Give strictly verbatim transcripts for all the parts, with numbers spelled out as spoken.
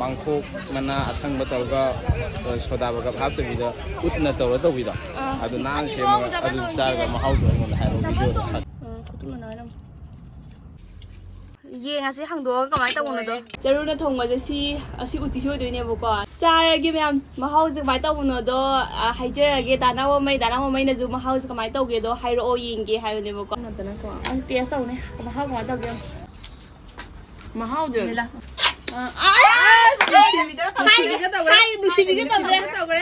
ꯄꯥꯡꯈꯣꯛ ꯃꯅꯥ ꯑꯁꯪꯕ ꯇꯧꯔꯒ, ꯑ, ꯁꯣꯗꯥ ꯕꯒꯞ ꯍꯥꯞꯇꯕꯤꯗ ꯎꯠꯅ ꯇꯧꯔ ꯇꯧꯕꯤꯗꯣ꯫ ꯑꯥ꯫ ꯑꯗꯨ ꯅꯥꯟꯅ ꯑꯁꯤ ꯁꯦꯝꯃꯒ ꯃꯑꯣꯡꯗ ꯑꯗꯨ ꯀꯩꯅꯣ ꯆꯥꯔꯒ ꯃꯍꯥꯎꯗꯣ ꯑꯩꯉꯣꯟꯗ ꯍꯥꯏꯔꯛꯑꯣ, ꯚꯤꯗꯤꯑꯣꯗ ꯊꯥꯒꯠꯂꯣ꯫ ꯎꯝ, ꯈꯨꯠꯇꯨꯝ ꯃꯅꯥ ꯑꯣꯏꯅ ꯑꯃꯨꯛ꯫ ꯌꯦꯡꯉꯁꯤ ꯍꯥꯡꯗꯣꯛꯑꯒ ꯀꯃꯥꯏꯅ ꯇꯧꯕꯅꯣꯗꯣ꯫ ꯆꯔꯨꯅ ꯊꯣꯡꯕꯁꯦ ꯁꯤ, ꯑꯁꯤ ꯎꯇꯤꯁꯤ ꯑꯣꯏꯗꯣꯏꯅꯦꯕꯀꯣ꯫ ꯆꯥꯔꯒꯦ ꯃꯌꯥꯝ, ꯃꯍꯥꯎꯁꯦ ꯀꯃꯥꯏꯅ ꯇꯧꯕꯅꯣꯗꯣ, ꯑ, ꯍꯥꯏꯖꯔꯒꯦ꯫ ꯗꯥ ꯅꯥꯎꯕꯃꯩ, ꯗꯥ ꯅꯥꯎꯕꯃꯩꯅꯁꯨ ꯃꯍꯥꯎꯁꯦ ꯀꯃꯥꯏꯅ ꯇꯧꯒꯦꯗꯣ ꯍꯥꯏꯔꯛꯑꯣ, ꯌꯦꯡꯒꯦ ꯍꯥꯏꯕꯅꯦꯕꯀꯣ꯫ ꯑꯁ, ꯇꯦꯁ ꯇꯧꯅꯦ꯫ ꯃꯍꯥꯎ ꯀꯃꯥꯏꯅ ꯇꯧꯒꯦ ꯌꯦꯡꯉꯣ꯫ ꯃꯍꯥꯎꯁꯦ꯫ ꯂꯤꯂꯥ꯫ ꯑ, ꯑꯁ! ꯅꯨꯡꯁꯤꯕꯤꯒ ꯇꯧꯔꯦ꯫ ꯍꯥꯏ, ꯅꯨꯡꯁꯤꯕꯤꯒ ꯇꯧꯔꯦ꯫ ꯅꯨꯡꯁꯤꯕꯤꯒ ꯇꯧꯔꯦ꯫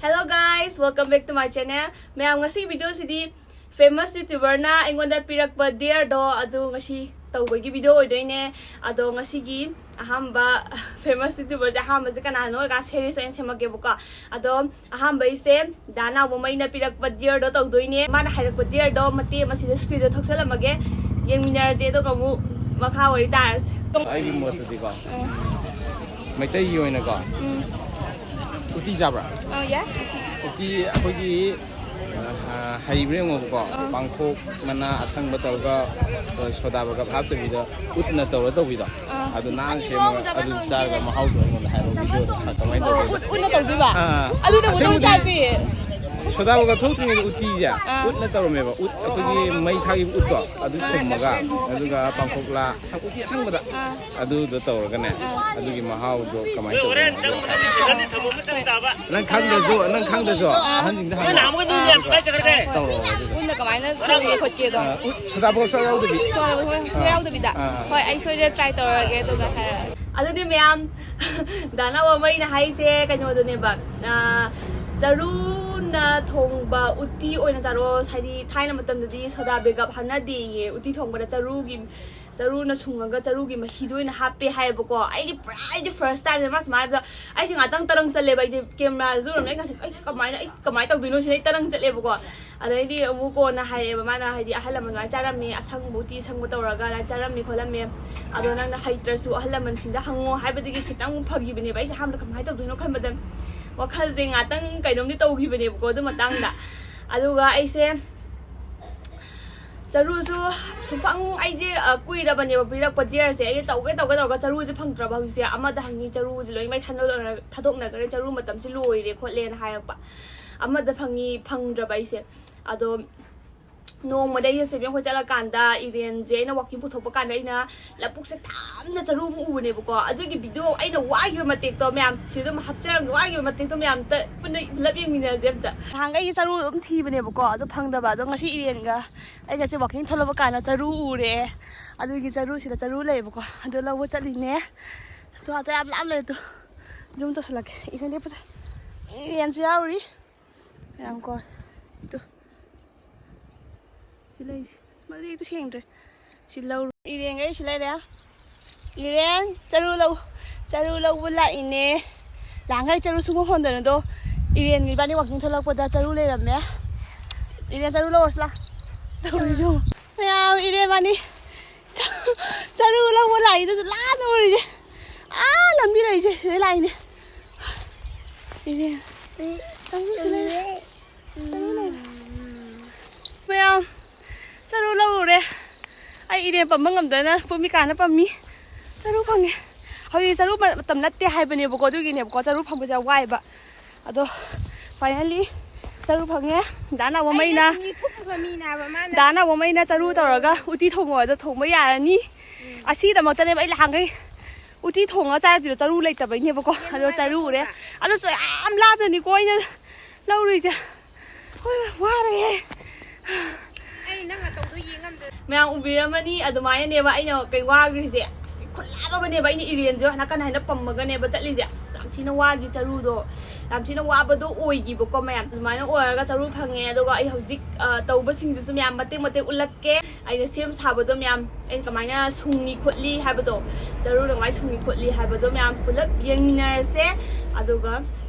Hello guys, welcome back to my channel. ꯃꯌꯥꯝ, ꯉꯁꯤ ꯚꯤꯗꯤꯑꯣꯁꯤꯗꯤ famous YouTuberꯅ ꯑꯩꯉꯣꯟꯗ ꯄꯤꯔꯛꯄ dareꯗꯣ ꯑꯗꯨ ꯉꯁꯤ ꯇꯧꯕꯒꯤ ꯚꯤꯗꯤꯑꯣ ꯑꯣꯏꯗꯣꯏꯅꯦ꯫ ꯑꯗꯣ ꯉꯁꯤꯒꯤ ꯑꯍꯥꯟꯕ famous YouTuberꯁꯦ ꯑꯍꯥꯟꯕꯁꯦ ꯀꯅꯥꯅꯣ ꯑꯣꯏꯔꯒ series ꯑꯣꯏꯅ ꯁꯦꯝꯃꯛꯀꯦꯕꯀꯣ꯫ ꯑꯗꯣ ꯑꯍꯥꯟꯕꯩꯁꯦ ꯗꯥ ꯅꯥꯎꯕꯃꯩꯅ ꯄꯤꯔꯛꯄ dareꯗꯣ ꯇꯧꯗꯣꯏꯅꯦ꯫ ꯃꯥꯅ ꯍꯥꯏꯔꯛꯄ dareꯗꯣ ꯃꯇꯦꯛ ꯑꯃ ꯁꯤꯗ screenꯗ ꯊꯣꯛꯆꯜꯂꯝꯃꯒꯦ, ꯌꯦꯡꯃꯤꯟꯅꯔꯁꯦ꯫ ꯑꯗꯨꯒ ꯑꯃꯨꯛ ꯃꯈꯥ ꯋꯥꯔꯤ ꯇꯥꯔꯁꯦ꯫ ꯑꯩꯒꯤ ꯃꯣꯠꯇꯗꯤꯀꯣ, ꯎꯝ꯫ ꯃꯩꯇꯩꯒꯤ ꯑꯣꯏꯅꯀꯣ, ꯎꯝ꯫ ꯎꯇꯤ ꯆꯥꯕ꯭ꯔꯥ? ꯑꯧ, ꯌꯥꯏ꯫ ꯎꯇꯤ ꯑꯩꯈꯣꯏꯒꯤ, ꯑ, ꯍꯩꯕ꯭ꯔꯥ ꯌꯦꯡꯉꯣꯕꯀꯣ꯫ ꯑꯥ꯫ ꯄꯥꯡꯈꯣꯛ ꯃꯅꯥ ꯑꯁꯪꯕ ꯇꯧꯔꯒ, ꯑ, ꯁꯣꯗꯥ ꯕꯒꯞ ꯍꯥꯞꯇꯕꯤꯗ ꯎꯠꯅ ꯇꯧꯔ ꯇꯧꯕꯤꯗꯣ꯫ ꯑꯥ꯫ ꯑꯗꯨ ꯅꯥꯟꯅ ꯑꯗꯨ ꯁꯦꯝꯃꯒ ꯃꯑꯣꯡꯗ ꯑꯗꯨ ꯀꯩꯅꯣ ꯆꯥꯔꯒ ꯃꯍꯥꯎꯗꯣ ꯑꯩꯉꯣꯟꯗ ꯍꯥꯏꯔꯛꯑꯣ, ꯚꯤꯗꯤꯑꯣꯗ ꯀꯃꯥꯏꯅ ꯑꯣ, ꯇꯧꯒꯦ? ꯎꯠ-, ꯎꯠꯅ ꯇꯧꯗꯣꯏꯕ? ꯑꯥ, ꯑꯥ꯫ ꯑꯗꯨꯅ ꯎꯠꯅ ꯑꯁꯦꯡꯕꯗꯤ ꯆꯥꯕꯤ? ꯁꯣꯗꯥ ꯕꯒꯞ ꯊꯣꯛꯇ꯭ꯔꯤꯉꯩꯗ ꯎꯇꯤꯁꯦ ꯑꯥ꯫ ꯎꯠꯅ ꯇꯧꯔꯝꯃꯦꯕ꯫ ꯎꯠ, ꯑꯩꯈꯣꯏꯒꯤ ꯑꯣ꯫ ꯃꯩ ꯊꯥꯈꯤꯕ ꯎꯠꯇꯣ, ꯑꯗꯨ ꯑꯥ꯫ ꯁꯨꯝꯃꯒ, ꯑꯗꯨꯒ ꯄꯥꯡꯈꯣꯛꯂꯥ, ꯁꯪ-, ꯎꯇꯤ ꯑꯁꯪꯕꯗ ꯑꯥ꯫ ꯑꯗꯨꯗꯣ ꯇꯧꯔꯒꯅꯦ, ꯑꯥ꯫ ꯑꯗꯨꯒꯤ ꯃꯍꯥꯎꯗꯣ ꯀꯃꯥꯏꯅ ꯇꯧꯒꯦ? ꯅꯪ ꯈꯪꯗ꯭ꯔꯁꯨ, ꯅꯪ ꯈꯪꯗ꯭ꯔꯁꯨ ꯑꯥ꯫ ꯑꯍꯟꯁꯤꯡꯗ ꯍꯪꯉꯣ꯫ ꯇꯧꯔꯛꯑꯣ ꯑꯗꯨꯗꯣ꯫ ꯎꯠꯅ ꯀꯃꯥꯏꯅ ꯊꯣꯡꯒꯦ ꯈꯣꯠꯀꯦꯗꯣ? ꯑꯥ, ꯎꯠ, ꯁꯣꯗꯥ ꯕꯒꯞ ꯁꯨꯡꯌꯥꯎ ꯌꯥꯎꯗꯕꯤ꯫ ꯁꯣꯗꯥ ꯕꯒꯞ ꯁꯨꯡꯌꯥꯎ ꯑꯥ꯫ ꯌꯥꯎꯗꯕꯤꯗ꯫ ꯑꯥ꯫ ꯍꯣꯏ, ꯑꯩ ꯁꯣꯏꯗꯅ try ꯇꯧꯔꯒꯦ, ꯑꯗꯨꯒ ꯍꯥꯏꯔꯛꯑꯒꯦ꯫ ꯑꯗꯨꯗꯤ ꯃꯌꯥꯝ, ꯗꯥ ꯅꯥꯎꯕꯃꯩꯅ ꯍꯥꯏꯁꯦ ꯀꯩꯅꯣꯗꯨꯅꯦꯕ, ꯑꯥ, ꯆꯔꯨꯅ ꯊꯣꯡꯕ ꯎꯇꯤ ꯑꯣꯏꯅ ꯆꯥꯔꯛꯑꯣ꯫ ꯍꯥꯏꯗꯤ ꯊꯥꯏꯅ ꯃꯇꯝꯗꯗꯤ ꯁꯣꯗꯥ ꯕꯦꯒꯞ ꯍꯥꯞꯅꯗꯦꯌꯦ ꯎꯇꯤ ꯊꯣꯡꯕꯗ꯫ ꯆꯔꯨꯒꯤ ꯆꯔꯨꯅ ꯁꯨꯡꯉꯒ ꯆꯔꯨꯒꯤ ꯃꯍꯤꯗꯣ ꯑꯣꯏꯅ ꯍꯥꯞꯄꯦ ꯍꯥꯏꯌꯦꯕꯀꯣ꯫ ꯑꯩꯗꯤ ꯄꯨꯔꯥ, ꯑꯩꯗꯤ ꯐꯥꯔꯁ ꯇꯥꯏꯝꯅꯦ ꯃꯥ ꯁꯨꯃꯥꯏꯅ ꯍꯥꯏꯕꯗ꯫ ꯑꯩꯁꯦ ꯉꯥꯛꯇꯪ ꯇꯔꯪ ꯆꯠꯂꯦꯕ꯫ ꯑꯩꯁꯦ ꯀꯦꯃꯦꯔꯥꯁꯨ ꯎꯔꯝꯃꯦ꯫ ꯑꯩ ꯉꯁꯥꯏ ꯑꯩ ꯀꯃꯥꯏꯅ ꯑꯩ ꯀꯃꯥꯏꯅ ꯇꯧꯗꯣꯏꯅꯣ ꯁꯤꯅ ꯑꯩ ꯇꯔꯪ ꯆꯠꯂꯦꯕꯀꯣ꯫ ꯑꯗꯩꯗꯤ ꯑꯃꯨꯛ ꯀꯣꯟꯅ ꯍꯥꯏꯔꯛꯑꯦꯕ ꯃꯥꯅ, ꯍꯥꯏꯗꯤ ꯑꯍꯜ ꯂꯃꯟ ꯑꯗꯨꯃꯥꯏꯅ ꯆꯥꯔꯝꯃꯦ, ꯑꯁꯪꯕ ꯎꯇꯤ ꯑꯁꯪꯕ ꯇꯧꯔꯒ ꯑꯗꯨꯃꯥꯏꯅ ꯆꯥꯔꯝꯃꯦ ꯈꯣꯠꯂꯝꯃꯦ, ꯑꯗꯣ ꯅꯪꯅ ꯍꯩꯇ꯭ꯔꯁꯨ ꯑꯍꯜ ꯂꯃꯟꯁꯤꯡꯗ ꯍꯪꯉꯣ ꯍꯥꯏꯕꯗꯒꯤ ꯈꯤꯇꯪ ꯐꯈꯤꯕꯅꯦꯕ꯫ ꯑꯩꯁꯦ ꯑꯍꯥꯟꯕꯗ ꯀꯃꯥꯏꯅ ꯇꯧꯗꯣꯏꯅꯣ ꯈꯟꯕꯗ ꯋꯥꯈꯜꯁꯦ ꯉꯥꯛꯇꯪ ꯀꯩꯅꯣꯝꯗꯤ ꯇꯧꯈꯤꯕꯅꯦꯕꯀꯣ ꯑꯗꯨ ꯃꯇꯥꯡꯗ꯫ ꯑꯗꯨꯒ ꯑꯩꯁꯦ ꯆꯔꯨꯁꯨ ꯁꯨꯡꯐꯪ, ꯑꯩꯁꯦ ꯀꯨꯏꯔꯕꯅꯦꯕ ꯄꯤꯔꯛꯄ ꯗꯤꯌꯔꯁꯦ꯫ ꯑꯩꯁꯦ ꯇꯧꯒꯦ ꯇꯧꯒꯦ ꯇꯧꯔꯒ ꯆꯔꯨꯁꯦ ꯐꯪꯗ꯭ꯔꯕ꯫ ꯍꯧꯖꯤꯛꯁꯦ ꯑꯃꯗ ꯍꯪꯉꯤ, ꯆꯔꯨꯁꯦ ꯂꯣꯏꯅꯃꯛ ꯊꯥꯗꯣꯛꯅꯈ꯭ꯔꯦ, ꯆꯔꯨ ꯃꯇꯝꯁꯦ ꯂꯣꯏꯔꯦ ꯈꯣꯠꯂꯦꯅ ꯍꯥꯏꯔꯛꯄ꯫ ꯑꯃꯗ ꯐꯪꯉꯤ, ꯐꯪꯗ꯭ꯔꯕ ꯑꯩꯁꯦ꯫ ꯑꯗꯣ ꯅꯣꯡꯃꯗꯤ ꯑꯩꯁꯦ ꯁꯦꯕꯦꯝ ꯈꯣꯏ ꯆꯠꯂꯀꯥꯟꯗ ꯏꯔꯦꯟꯁꯦ ꯑꯩꯅ ꯋꯥꯛꯀꯤꯡ ꯄꯨꯊꯣꯛꯄ ꯀꯥꯟꯗ ꯑꯩꯅ ꯂꯧꯕꯨꯛꯁꯦ ꯊꯥꯞꯅ ꯆꯔꯨ ꯑꯃ ꯎꯕꯅꯦꯕꯀꯣ꯫ ꯑꯗꯨꯒꯤ ꯚꯤꯗꯤꯑꯣ ꯑꯩꯅ ꯋꯥꯈꯤꯕ ꯃꯇꯦꯛꯇꯣ ꯃꯌꯥꯝ ꯁꯤꯗ ꯑꯗꯨꯝ ꯍꯥꯞꯆꯔꯝꯒꯦ꯫ ꯋꯥꯈꯤꯕ ꯃꯇꯦꯛꯇꯣ ꯃꯌꯥꯝ ꯄꯨꯟꯅ ꯄꯨꯂꯞ ꯌꯦꯡꯃꯤꯟꯅꯁꯦ ꯑꯝꯇ꯫ ꯅꯍꯥꯟꯒꯩ ꯆꯔꯨ ꯑꯗꯨꯝ ꯊꯤꯕꯅꯦꯕꯀꯣ, ꯑꯗꯣ ꯐꯪꯗꯕ꯫ ꯑꯗꯣ ꯉꯁꯤ ꯏꯔꯦꯟꯒ ꯑꯩꯒꯁꯦ ꯋꯥꯛꯀꯤꯡ ꯊꯣꯛꯂꯛꯄ ꯀꯥꯟꯗ ꯆꯔꯨ ꯎꯔꯦ꯫ ꯑꯗꯨꯒꯤ ꯆꯔꯨꯁꯤꯗ ꯆꯔꯨ ꯂꯩꯌꯦꯕꯀꯣ, ꯑꯗꯨ ꯂꯧꯕ ꯆꯠꯂꯤꯅꯦ꯫ ꯑꯗꯣ ꯑꯗꯣ ꯌꯥꯝ ꯂꯥꯞ ꯂꯩꯔꯦ꯫ ꯑꯗꯣ ꯖꯨꯝ ꯇꯧꯁꯜꯂꯛꯀꯦ꯫ ꯏꯔꯦꯟ ꯂꯦꯞꯄꯁꯦ꯫ ꯏꯔꯦꯟꯁꯨ ꯌꯥꯎꯔꯤ꯫ ꯌꯥꯝ ꯀꯣ ꯇꯨ꯫ ꯁꯤ ꯂꯩꯁꯤ꯫ ꯃꯔꯤꯗꯨ ꯁꯦꯡꯗ꯭ꯔꯦ꯫ ꯁꯤ ꯂꯧꯔꯣ꯫ ꯏꯔꯦꯟꯈꯩ ꯁꯤ ꯂꯩꯔꯦ꯫ ꯏꯔꯦꯟ ꯆꯔꯨ ꯂꯧ꯫ ꯆꯔꯨ ꯂꯧꯕ ꯂꯥꯛꯏꯅꯦ꯫ ꯂꯥꯡꯈꯩ ꯆꯔꯨ ꯁꯨꯡꯐꯪ ꯐꯪꯗꯅꯗꯣ꯫ ꯏꯔꯦꯟ ꯏꯕꯥꯅꯤ ꯋꯥꯛꯀꯤꯡ ꯊꯣꯛꯂꯛꯄꯗ ꯆꯔꯨ ꯂꯩꯔꯝꯃꯦ꯫ ꯏꯔꯦꯟ ꯆꯔꯨ ꯂꯧꯔꯁꯤ ꯂꯥ꯫ ꯇꯧꯔꯤꯁꯨ꯫ ꯃꯌꯥꯝ ꯏꯔꯦꯟ ꯏꯕꯥꯅꯤ ꯆꯔꯨ ꯂꯧꯕ ꯂꯥꯛꯏꯗꯨꯁꯨ ꯂꯥꯞꯅ ꯎꯔꯤꯁꯦ꯫ ꯑꯥ ꯂꯝꯕꯤ ꯂꯩꯁꯦ ꯁꯤꯗꯩ ꯂꯥꯛꯏꯅꯦ꯫ ꯏꯔꯦꯟ꯫ ꯆꯔꯨ ꯁꯤ ꯂꯩꯔꯦ꯫ ꯃꯌꯥꯝ ꯆꯔꯨ ꯂꯧꯔꯨꯔꯦ꯫ ꯑꯩ ꯏꯔꯦꯟ ꯄꯝꯕ ꯉꯝꯗꯅ ꯄꯨꯃꯤꯀꯥꯅ ꯄꯝꯃꯤ꯫ ꯆꯔꯨ ꯐꯪꯉꯦ꯫ ꯍꯧꯖꯤꯛ ꯆꯔꯨ ꯃꯇꯝ ꯅꯠꯇꯦ ꯍꯥꯏꯕꯅꯦꯕꯀꯣ, ꯑꯗꯨꯒꯤꯅꯦꯕꯀꯣ ꯆꯔꯨ ꯐꯪꯕꯁꯦ ꯌꯥꯝ ꯋꯥꯏꯑꯦꯕ꯫ ꯑꯗꯣ finally ꯆꯔꯨ ꯐꯪꯉꯦ꯫ ꯗꯥ ꯅꯥꯎꯕꯃꯩꯅ, ꯑꯩꯅ ꯁꯨꯝ ꯃꯤꯊꯨꯞ ꯄꯨꯕ ꯃꯤꯅꯦ ꯍꯥꯏꯕ ꯃꯥꯅ꯫ ꯗꯥ ꯅꯥꯎꯕꯃꯩꯅ ꯆꯔꯨ ꯇꯧꯔꯒ ꯎꯇꯤ ꯊꯣꯡꯉꯣ ꯍꯥꯏꯗꯣ ꯊꯣꯡꯕ ꯌꯥꯔꯅꯤ꯫ ꯎꯝ꯫ ꯑꯁꯤꯒꯤꯗꯃꯛꯇꯅꯦꯕ ꯑꯩ ꯅꯍꯥꯟꯈꯩ ꯎꯇꯤ ꯊꯣꯡꯉꯒ ꯆꯥꯔꯛꯇ꯭ꯔꯤꯗꯣ, ꯆꯔꯨ ꯂꯩꯇꯕꯩꯅꯦꯕꯀꯣ꯫ ꯌꯥꯝ ꯑꯗꯣ ꯅꯨꯡꯉꯥꯏꯕ ꯆꯔꯨ ꯎꯔꯦ꯫ ꯊꯣꯡꯕ꯫ ꯑꯗꯨꯁꯨ ꯌꯥꯝ ꯂꯥꯞꯅꯅꯤꯀꯣ ꯑꯩꯅ ꯂꯧꯔꯨꯏꯁꯦ꯫ ꯍꯣꯏ, ꯋꯥꯔꯦꯍꯦ꯫ ꯑꯩ ꯅꯪ ꯅꯇꯧꯗꯣ ꯌꯦꯡ ꯉꯝꯗ꯭ꯔꯦ꯫ ꯃꯌꯥꯝ ꯎꯕꯤꯔꯝꯃꯅꯤ ꯑꯗꯨꯃꯥꯏꯅꯅꯦꯕ ꯑꯩꯅ ꯀꯩ ꯋꯥꯈ꯭ꯔꯤꯁꯦ꯫ ꯑꯁ, ꯈꯨꯠꯂꯥꯞ ꯑꯃꯅꯦꯕ ꯑꯩꯅ ꯏꯔꯦꯟꯁꯦ ꯅꯥꯀꯟ ꯍꯥꯏꯅ ꯄꯝꯃꯒꯅꯦꯕ ꯆꯠꯂꯤꯁꯦ꯫ ꯑꯁ, ꯌꯥꯝ ꯊꯤꯅ ꯋꯥꯈꯤ ꯆꯔꯨꯗꯣ, ꯌꯥꯝ ꯊꯤꯅ ꯋꯥꯕꯗꯣ ꯑꯣꯏꯈꯤꯕꯀꯣ ꯃꯌꯥꯝ꯫ ꯑꯗꯨꯃꯥꯏꯅ ꯑꯣꯏꯔꯒ ꯆꯔꯨ ꯐꯪꯉꯦ꯫ ꯑꯗꯨꯒ ꯑꯩ ꯍꯧꯖꯤꯛ, ꯑ, ꯇꯧꯕꯁꯤꯡꯗꯨꯁꯨ ꯃꯌꯥꯝ ꯃꯇꯦꯛ ꯃꯇꯦꯛ ꯎꯠꯂꯛꯀꯦ꯫ ꯑꯩꯅ ꯁꯦꯝ ꯁꯥꯕꯗꯣ ꯃꯌꯥꯝ, ꯑꯩꯅ ꯀꯃꯥꯏꯅ ꯁꯨꯡꯉꯤ ꯈꯣꯠꯂꯤ ꯍꯥꯏꯕꯗꯣ, ꯆꯔꯨꯅ ꯀꯃꯥꯏꯅ ꯁꯨꯡꯉꯤ ꯈꯣꯠꯂꯤ ꯍꯥꯏꯕꯗꯣ ꯃꯌꯥꯝ ꯄꯨꯂꯞ ꯌꯦꯡꯃꯤꯟꯅꯔꯁꯦ꯫ ꯑꯗꯨꯒ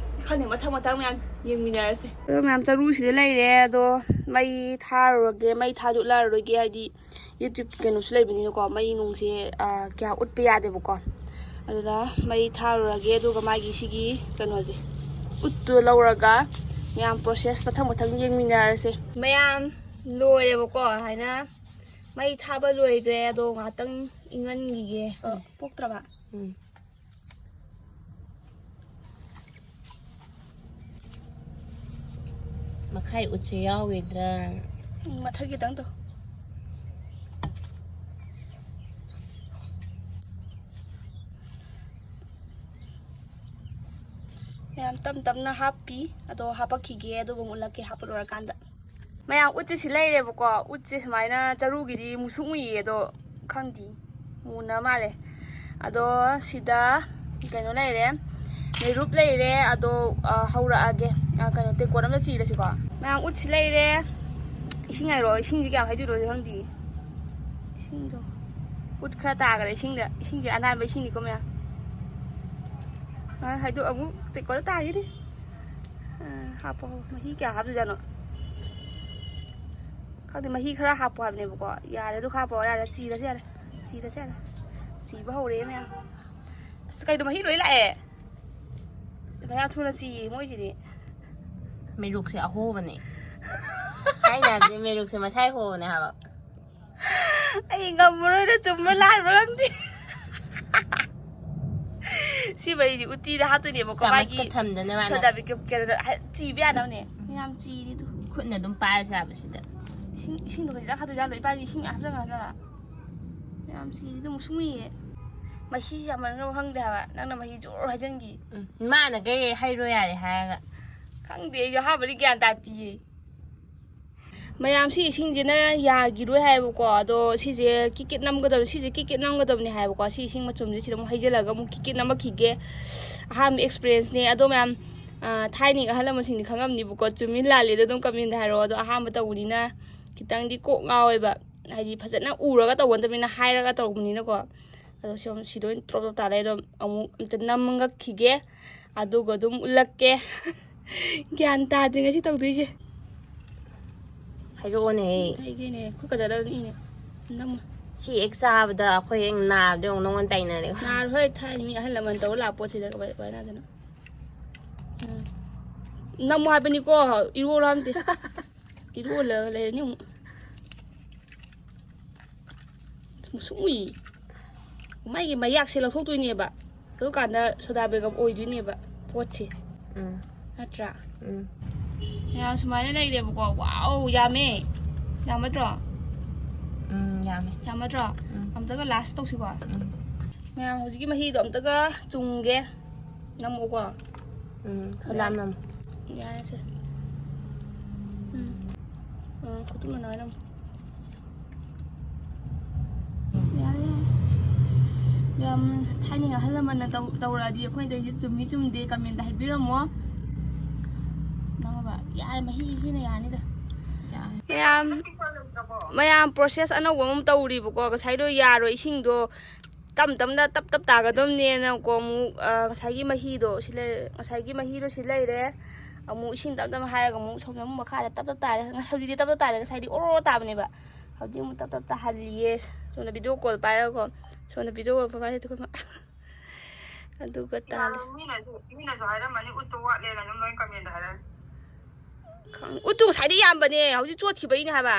ꯈꯪꯗꯦ, ꯃꯊꯪ ꯃꯊꯪ ꯃꯌꯥꯝ ꯌꯦꯡꯃꯤꯟꯅꯔꯁꯦ꯫ ꯑꯗꯣ ꯃꯌꯥꯝ, ꯆꯔꯨꯁꯤꯗ ꯂꯩꯔꯦ꯫ ꯑꯗꯣ ꯃꯩ ꯊꯥꯔꯨꯔꯒꯦ, ꯃꯩ ꯊꯥꯗꯣꯛꯂꯛꯑꯔꯣꯏꯒꯦ, ꯍꯥꯏꯗꯤ YouTube ꯀꯩꯅꯣꯁꯨ ꯂꯩꯕꯅꯤꯅꯀꯣ, ꯃꯩ ꯅꯨꯡꯁꯦ, ꯑ, ꯀꯌꯥ ꯎꯠꯄ ꯌꯥꯗꯦꯕꯀꯣ꯫ ꯑꯗꯨꯅ ꯃꯩ ꯊꯥꯔꯨꯔꯒꯦ, ꯑꯗꯨꯒ ꯃꯥꯒꯤ ꯁꯤꯒꯤ ꯀꯩꯅꯣꯁꯦ, ꯎꯠꯇꯨ ꯂꯧꯔꯒ ꯃꯌꯥꯝ process ꯃꯊꯪ ꯃꯊꯪ ꯌꯦꯡꯃꯤꯟꯅꯔꯁꯦ꯫ ꯃꯌꯥꯝ, ꯂꯣꯏꯔꯦꯕꯀꯣ꯫ ꯍꯥꯏꯅ ꯃꯩ ꯊꯥꯕ ꯂꯣꯏꯈ꯭ꯔꯦ꯫ ꯑꯗꯣ ꯉꯥꯏꯍꯥꯛꯇꯪ ꯏꯪꯍꯟꯈꯤꯒꯦ꯫ ꯑ, ꯄꯣꯛꯇ꯭ꯔꯕ? ꯎꯝ꯫ ꯃꯈꯥꯏ ꯎꯠꯁꯦ ꯌꯥꯎꯈꯤꯗ꯭ꯔꯥ? ꯎꯝ, ꯃꯊꯛ ꯈꯤꯇꯪ ꯇꯧ꯫ ꯃꯌꯥꯝ ꯇꯞ ꯇꯞꯅ ꯍꯥꯞꯄꯤ꯫ ꯑꯗꯣ ꯍꯥꯄꯛꯈꯤꯒꯦ, ꯑꯗꯨꯒ ꯑꯃꯨꯛ ꯎꯠꯂꯛꯀꯦ ꯍꯥꯞꯄ ꯂꯣꯏꯔꯀꯥꯟꯗ꯫ ꯃꯌꯥꯝ, ꯎꯠꯁꯦ ꯁꯤ ꯂꯩꯔꯦꯕꯀꯣ꯫ ꯎꯠꯁꯦ ꯁꯨꯃꯥꯏꯅ ꯆꯔꯨꯒꯤꯗꯤ ꯃꯨꯁꯨꯛ ꯃꯨꯏꯌꯦ, ꯑꯗꯣ ꯈꯪꯗꯦ, ꯃꯨꯅ ꯃꯥꯜꯂꯦ꯫ ꯑꯗꯣ ꯁꯤꯗ ꯀꯩꯅꯣ ꯂꯩꯔꯦ, ꯃꯩꯔꯨꯞ ꯂꯩꯔꯦ꯫ ꯑꯗꯣ, ꯑ, ꯍꯧꯔꯛꯑꯒꯦ꯫ ꯑ, ꯀꯩꯅꯣ, ꯇꯦꯡꯀꯣꯠ ꯑꯃꯗ ꯆꯤꯔꯁꯤꯀꯣ꯫ ꯃꯌꯥꯝ, ꯎꯠꯁꯤ ꯂꯩꯔꯦ꯫ ꯏꯁꯤꯡ ꯍꯥꯏꯔꯣ, ꯏꯁꯤꯡꯁꯤ ꯀꯌꯥꯝ ꯍꯩꯗꯣꯏꯅꯣ ꯈꯪꯗꯦ꯫ ꯏꯁꯤꯡꯗꯣ, ꯎꯠ ꯈꯔ ꯇꯥꯈ꯭ꯔꯦ ꯏꯁꯤꯡꯗ꯫ ꯏꯁꯤꯡꯁꯦ ꯑꯅꯥꯟꯕ ꯏꯁꯤꯡꯅꯤꯀꯣ ꯃꯌꯥꯝ꯫ ꯑ, ꯍꯥꯏꯗꯣꯛ, ꯑꯃꯨꯛ ꯇꯦꯡꯀꯣꯠꯇ ꯇꯥꯈꯤꯅꯤ꯫ ꯑ, ꯍꯥꯞꯄꯣ, ꯍꯥꯞꯄꯣ꯫ ꯃꯍꯤ ꯀꯌꯥ ꯍꯥꯞꯇꯣꯏꯖꯥꯠꯅꯣ? ꯈꯪꯗꯦ, ꯃꯍꯤ ꯈꯔ ꯍꯥꯞꯄꯣ ꯍꯥꯏꯕꯅꯦꯕꯀꯣ꯫ ꯌꯥꯔꯦ, ꯑꯗꯨ ꯍꯥꯞꯄꯣ꯫ ꯌꯥꯔꯦ, ꯆꯤꯔꯁꯦ, ꯌꯥꯔꯦ꯫ ꯆꯤꯔꯁꯦ, ꯌꯥꯔꯦ꯫ ꯆꯤꯕ ꯍꯧꯔꯦ ꯃꯌꯥꯝ꯫ ꯑꯁ, ꯀꯩꯅꯣ, ꯃꯍꯤ ꯂꯣꯏ ꯂꯥꯛꯑꯦ꯫ ꯃꯌꯥꯝ ꯊꯨꯅ ꯆꯤꯌꯦ ꯃꯣꯏꯁꯤꯗꯤ꯫ ꯃꯦꯔꯨꯛꯁꯦ ꯑꯍꯣꯕꯅꯦ꯫ ꯍꯥꯏꯅ ꯍꯥꯏꯕꯗꯤ ꯃꯦꯔꯨꯛꯁꯦ ꯃꯁꯥꯏ ꯍꯣꯕꯅꯦ ꯍꯥꯏꯕ꯫ ꯑꯩ ꯉꯝꯃꯔꯣꯏꯗ, ꯆꯨꯝꯕ꯭ꯔꯥ ꯂꯥꯟꯕ꯭ꯔꯥ ꯈꯪꯗꯦ꯫ ꯁꯤꯕꯩꯗꯤ ꯎꯇꯤꯗ ꯍꯥꯞꯇꯣꯏꯅꯦꯕꯀꯣ, ꯆꯥꯃꯁꯀ ꯃꯥꯒꯤ ꯊꯝꯗꯅ ꯃꯥꯅ꯫ ꯁꯣꯗꯥ ꯕꯤꯀꯞ ꯀꯩꯅꯣꯗ ꯍꯥꯏ-, ꯆꯤꯕ ꯌꯥꯅꯕꯅꯦ꯫ ꯃꯌꯥꯝ ꯆꯤꯔꯤꯗꯨ꯫ ꯈꯨꯠꯅ ꯑꯗꯨꯝ ꯄꯥꯏꯔ ꯆꯥꯕꯁꯤꯗ꯫ ꯏꯁꯤꯡ, ꯏꯁꯤꯡꯗꯣ ꯈꯖꯤꯛꯇꯪ ꯍꯥꯞꯇꯣꯏꯖꯥꯠꯂꯣ? ꯏꯄꯥꯒꯤ ꯏꯁꯤꯡ ꯃꯌꯥꯝ ꯍꯥꯞꯆꯟꯒꯗ꯭ꯔꯥ? ꯃꯌꯥꯝ ꯆꯤꯔꯤꯗꯨ ꯑꯃꯨꯛ ꯁꯨꯡꯉꯨꯏꯌꯦ꯫ ꯃꯍꯤꯁꯤ ꯌꯥꯝꯃꯟꯈ꯭ꯔꯕ ꯈꯪꯗꯦ ꯍꯥꯏꯕ꯫ ꯅꯪꯅ ꯃꯍꯤ ꯖꯣꯔ ꯍꯩꯖꯤꯟꯈꯤ꯫ ꯎꯝ, ꯃꯥꯅ ꯀꯩ ꯍꯩꯔꯣ ꯌꯥꯔꯦ ꯍꯥꯏꯔꯒ꯫ ꯈꯪꯗꯦ, ꯑꯩꯁꯨ ꯑꯍꯥꯟꯕꯗꯤ ꯒ꯭ꯌꯥꯟ ꯇꯥꯗꯤꯌꯦ꯫ ꯃꯌꯥꯝ, ꯁꯤ ꯏꯁꯤꯡꯁꯤꯅ ꯌꯥꯈꯤꯔꯣꯏ ꯍꯥꯏꯌꯦꯕꯀꯣ꯫ ꯑꯗꯣ ꯁꯤꯁꯦ ꯀꯤꯛ ꯀꯤꯛ ꯅꯝꯒꯗꯕꯅꯤ, ꯁꯤꯁꯦ ꯀꯤꯛ ꯀꯤꯛ ꯅꯝꯒꯗꯕꯅꯤ ꯍꯥꯏꯌꯦꯕꯀꯣ꯫ ꯁꯤ ꯏꯁꯤꯡ ꯃꯆꯨꯝꯁꯦ ꯁꯤꯗ ꯑꯃꯨꯛ ꯍꯩꯖꯤꯜꯂꯒ ꯑꯃꯨꯛ ꯀꯤꯛ ꯀꯤꯛ ꯅꯝꯃꯛꯈꯤꯒꯦ꯫ ꯑꯍꯥꯟꯕ ꯑꯦꯛꯁꯄꯤꯔꯤꯌꯦꯟꯁꯅꯦ꯫ ꯑꯗꯣ ꯃꯌꯥꯝ, ꯑ, ꯊꯥꯏꯅꯒꯤ ꯑꯍꯜ ꯂꯃꯟꯁꯤꯡꯗꯤ ꯈꯪꯉꯝꯅꯤꯕꯀꯣ, ꯆꯨꯝꯃꯤ ꯂꯥꯜꯂꯤꯗꯣ ꯑꯗꯨꯝ ꯀꯃꯦꯟꯗ ꯍꯥꯏꯔꯛꯑꯣ꯫ ꯑꯗꯣ ꯑꯍꯥꯟꯕ ꯇꯧꯕꯅꯤꯅ ꯈꯤꯇꯪꯗꯤ ꯀꯣꯛ ꯉꯥꯎꯋꯦꯕ, ꯍꯥꯏꯗꯤ ꯐꯖꯅ ꯎꯔꯒ ꯇꯧꯕ ꯅꯠꯇꯕꯅꯤꯅ, ꯍꯥꯏꯔꯒ ꯇꯧꯕꯅꯤꯅꯀꯣ꯫ ꯑꯗꯣ ꯁꯨꯝ ꯁꯤꯗ ꯑꯣꯏꯅ ꯇ꯭ꯔꯣꯞ ꯇ꯭ꯔꯣꯞ ꯇꯥꯔꯦ꯫ ꯑꯗꯣ ꯑꯃꯨꯛ ꯑꯝꯇ ꯅꯝꯃꯛꯈꯤꯒꯦ, ꯑꯗꯨꯒ ꯑꯗꯨꯝ ꯎꯠꯂꯛꯀꯦ꯫ ꯒ꯭ꯌꯥꯟ ꯇꯥꯗ꯭ꯔꯤ ꯉꯁꯤ ꯇꯧꯗꯣꯏꯁꯦ꯫ ꯍꯥꯏꯔꯛꯑꯣꯅꯦ꯫ ꯑꯩꯒꯤꯅꯦ ꯈꯨꯠ ꯀꯗ ꯏꯅꯦ꯫ ꯅꯝꯃꯣ꯫ ꯁꯤ ꯍꯦꯛ ꯆꯥꯕꯗ ꯑꯩꯈꯣꯏ ꯍꯦꯛ ꯅꯥꯕꯗ ꯌꯦꯡꯉꯨ ꯅꯉꯣꯟꯗ ꯇꯥꯏꯅꯔꯦ꯫ ꯅꯥꯔꯣꯏ, ꯊꯥꯏꯅ ꯃꯤ ꯑꯍꯜ ꯂꯃꯟ ꯇꯧꯔ ꯂꯥꯛꯄ ꯄꯣꯠꯁꯤꯗ ꯀꯃꯥꯏ ꯀꯃꯥꯏꯅ ꯅꯥꯗꯣꯏꯅꯣ? ꯎꯝ꯫ ꯅꯝꯃꯣ ꯍꯥꯏꯕꯅꯤꯀꯣ, ꯏꯔꯣꯜꯂꯣ ꯍꯥꯏꯕ ꯅꯠꯇꯦ꯫ ꯏꯔꯣꯜꯂꯒ ꯂꯩꯔꯅꯤ ꯑꯃꯨꯛ꯫ ꯃꯨꯁꯨꯛ ꯃꯨꯏ꯫ ꯃꯥꯒꯤ ꯃꯌꯥꯛꯁꯦ ꯂꯧꯊꯣꯛꯇꯣꯏꯅꯦꯕ꯫ ꯑꯗꯨꯀꯥꯟꯗ ꯁꯣꯗꯥ ꯕꯦꯒꯞ ꯑꯣꯏꯗꯣꯏꯅꯦꯕ ꯄꯣꯠꯁꯦ꯫ ꯎꯝ꯫ ꯅꯠꯇ꯭ꯔꯥ? ꯎꯝ꯫ ꯃꯌꯥꯝ ꯁꯨꯃꯥꯏꯅ ꯂꯩꯔꯦꯕꯀꯣ꯫ ꯋꯥꯎ, ꯌꯥꯝꯃꯦ꯫ ꯌꯥꯝꯃꯗ꯭ꯔꯣ? ꯎꯝ, ꯌꯥꯝꯃꯦ꯫ ꯌꯥꯝꯃꯗ꯭ꯔꯣ? ꯎꯝ꯫ ꯑꯝꯇꯒ ꯂꯥꯁ ꯇꯧꯁꯤꯀꯣ꯫ ꯎꯝ꯫ ꯃꯌꯥꯝ, ꯍꯧꯖꯤꯛꯀꯤ ꯃꯍꯤꯗꯣ ꯑꯝꯇꯒ ꯆꯨꯝꯒꯦ꯫ ꯅꯝꯃꯨꯀꯣ꯫ ꯎꯝ, ꯈꯔ ꯂꯥꯝ ꯅꯝꯃꯨ꯫ ꯌꯥꯔꯦꯁꯦ꯫ ꯎꯝ꯫ ꯎꯝ, ꯈꯨꯠꯇꯨꯝ ꯃꯅꯥꯏ ꯅꯝꯃꯨ꯫ ꯌꯥꯔꯦ, ꯌꯥꯔꯦ꯫ ꯌꯥꯝ ꯊꯥꯏꯅꯒꯤ ꯑꯍꯜ ꯂꯃꯟꯅ ꯇꯧ-, ꯇꯧꯔꯛꯑꯗꯤ ꯑꯩꯈꯣꯏꯅ ꯇꯧꯔꯤꯁꯦ ꯆꯨꯝꯃꯤ ꯆꯨꯝꯗꯦ ꯀꯃꯦꯟꯗ ꯍꯥꯏꯕꯤꯔꯝꯃꯣ꯫ ꯅꯝꯃꯕ? ꯌꯥꯔꯦ, ꯃꯍꯤ ꯁꯤꯅ ꯌꯥꯅꯤꯗ꯫ ꯌꯥꯔꯦ꯫ ꯃꯌꯥꯝ, ꯃꯌꯥꯝ ꯄ꯭ꯔꯣꯁꯦꯁ ꯑꯅꯧꯕ ꯑꯃ ꯇꯧꯔꯤꯕꯀꯣ꯫ ꯉꯁꯥꯏꯗꯣ ꯌꯥꯔꯣꯏ, ꯏꯁꯤꯡꯗꯣ ꯇꯞ ꯇꯞꯅ ꯇꯞ ꯇꯞ ꯇꯥꯒꯗꯕꯅꯦꯅꯀꯣ꯫ ꯑꯃꯨꯛ, ꯑ, ꯉꯁꯥꯏꯒꯤ ꯃꯍꯤꯗꯣ ꯁꯤ ꯂꯩꯔꯦ, ꯉꯁꯥꯏꯒꯤ ꯃꯍꯤꯗꯣ ꯁꯤ ꯂꯩꯔꯦ꯫ ꯑꯃꯨꯛ ꯏꯁꯤꯡ ꯇꯞ ꯇꯞꯅ ꯍꯥꯏꯔꯒ ꯑꯃꯨꯛ ꯁꯣꯝꯗ ꯑꯃꯨꯛ ꯃꯈꯥꯗ ꯇꯞ ꯇꯞ ꯇꯥꯔꯦ꯫ ꯉ-, ꯍꯧꯖꯤꯛꯇꯤ ꯇꯞ ꯇꯞ ꯇꯥꯔꯦ, ꯉꯁꯥꯏꯗꯤ ꯑꯣꯔꯣ ꯑꯣꯔꯣ ꯇꯥꯕꯅꯦꯕ꯫ ꯍꯧꯖꯤꯛ ꯑꯃꯨꯛ ꯇꯞ ꯇꯞ ꯇꯥꯍꯜꯂꯤꯌꯦ꯫ ꯁꯣꯝꯗ ꯚꯤꯗꯤꯑꯣ ꯀꯣꯜ ꯄꯥꯏꯔꯒꯀꯣ꯫ ꯁꯣꯝꯗ ꯚꯤꯗꯤꯑꯣ ꯀꯣꯜ ꯄꯥꯏꯔꯒ ꯑꯩꯈꯣꯏ ꯃꯥ-, ꯑꯗꯨꯒ ꯇꯥꯜꯂꯦ꯫ ꯃꯤꯅꯁꯨ, ꯃꯤꯅꯁꯨ ꯍꯥꯏꯔꯝꯃꯅꯤ, ꯎꯠꯇꯣ ꯋꯥꯠꯂꯦꯅ ꯑꯗꯨꯝ ꯂꯣꯏ ꯀꯃꯦꯟꯗ ꯍꯥꯏꯔꯛꯑꯅꯤ꯫ ꯈꯪꯗꯦ꯫ ꯎꯠꯇꯨ ꯉꯁꯥꯏꯗꯤ ꯌꯥꯝꯕꯅꯦ, ꯍꯧꯖꯤꯛ ꯆꯣꯠꯈꯤꯕꯩꯅꯦ ꯍꯥꯏꯕ꯫